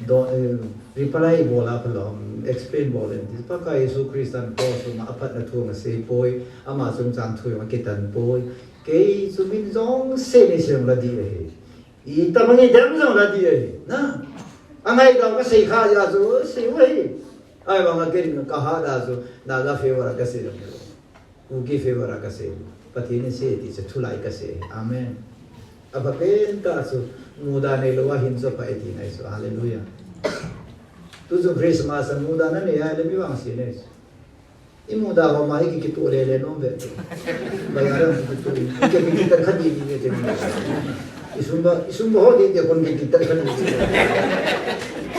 Do, eh, reply bol a phalom, explain bol in. Ti Pakai Jesu Christan cross ma a phatna thu ma sei poi, ama chungchang thu ma kitan poi. Kei chu min jong sei nei sei la di ahi. Itobang idem jong la di ahi. Na. Angai dau ka sei kha ja chu, sei u ahi. Ahivang a ken ka ha da chu, Naga favor a ka sei jong. Kuki favor a ka sei. Pathen in sei ti chu thulai ka sei. Amen. Apha pen tah chu, muda nei lou a hin chu pha e ti ngai chu. Hallelujah. Tu chu Christmas a muda na nei a le mi vang sei nei chu. I muda ho ma hi ki kitu le le nom ve. Ba ya ram kitu. Ki ki ki ta kha di di ve te. I sum ba, i sum ba ho di de kon ki ki ta kha di.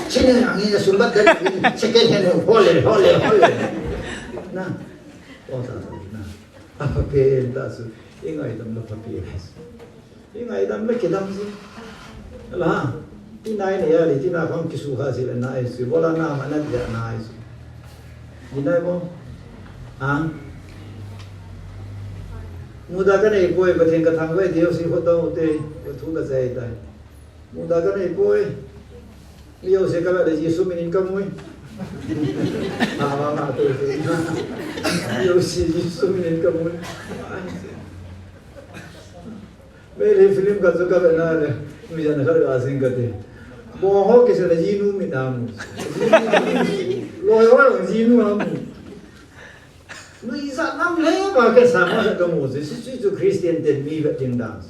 Chine ang i sum ba da di. Second hand ho le, ho le, ho le. Na. O ta ta na. Apha pen tah chu. I ngaidam la pha pi. I ngaidam le kidam si. Ala, ti nai nei a le, ti na khang kisu kha si le nai si, bola na ma na dia nai si. Di nai mo? Ha? Muda ka nei poi, Pathen ka thangvah diu si kho tau te, ka thu ka chai tai. Muda ka nei poi. Mi jouse ka ve le Jesu min in ka mu e. Ha, ha, ha, tu, tu. Mi jouse Jesu min in ka mu e. Meitei film khat chu ka ve na le, mi jan khat ka sing ka ti. Bo ho kisei le jinu min a mu. Loi ho jinu a mu. Nuijat nam le ba ka sa ma ka mu chu, si chu Christian ten mi ve ding dan.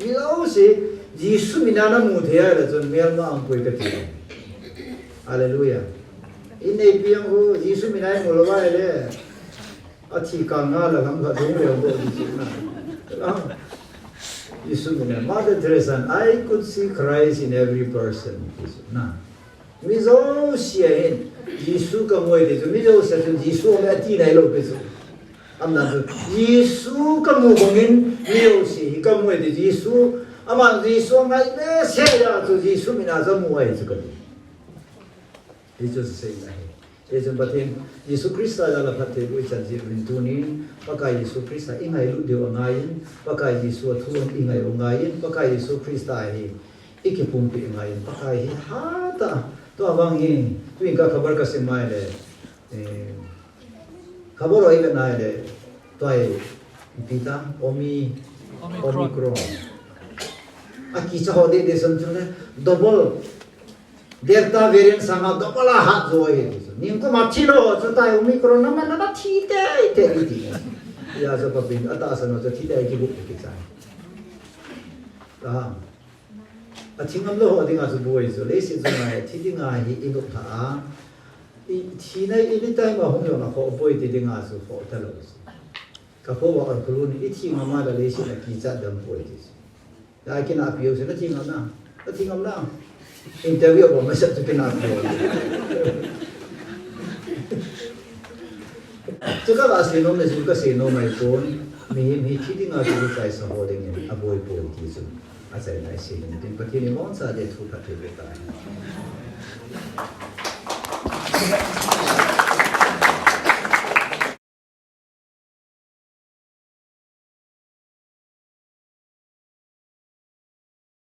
Mi jouse Jesu min a na mu thei a le chun melma ang poi ka ti. Hallelujah. In nei piang u Jesu min a i mu lou a le. A thi kang a la lam khat ding leu bo di chu na. Ah. Jesu min a, Mother Teresa, "I could see Christ in every person." Di chu na. Mi jouse a hin, Jesu ka mu e di chu, mi jouse a chun Jesu a um e ti nai lou pi chu. Am na chu, Jesu ka mu bang in, mi jouse hi ka mu e di Jesu, ama Jesu a ngai behseh a chu Jesu min a chu mu ahi chu ka ti. Hi chu sei na hi. Hichun Pathen, Jesu Christa jal a phattheiboh i chan jeh uvin tunin, Pakai Jesu Christa i ngailut diu angai in, Pakai Jesu a thu i ngai u angai in, Pakai Jesu Christa hi i kipumpeh angai in, Pakai hi hatah a, tua vang hi, tuin ka khabar ka sim mai le, eh, khabar ho i vet nai le, tua hi, ipi ta, Omi, Omicron. Omicron. A kicha ho deh deh sam chun le, double. Delta variant sanga double a hat jo ahi. Nikum a thi lou ho chu tai Omicron na man na thi teitei ti. Hijeh a chu Pathen in atahsan ho chu thi tei kibuh kichai. Ah. A thi ngam lou ho dinga chu boi chu leiset chu ngai thi dinga hi i nop tha a. I thi nai anytime a hung jong a khoh boi ti dinga chu khoh ta lou chu. Ka kho va ar khulun i thi ngam a la leiset a kichat dam boi ti chu. Lai kina pi u se na thi ngam na. Na thi ngam na. Interview a bol masat chu kina ko. Chu ka la sei nom le chu ka sei nom mai pon. Mihem hi thi dinga chu chaisa ho dingin aboi poi ti chu. Achaina i sei nom tin Pathen in aboncha ding thu phatthei boh tahen.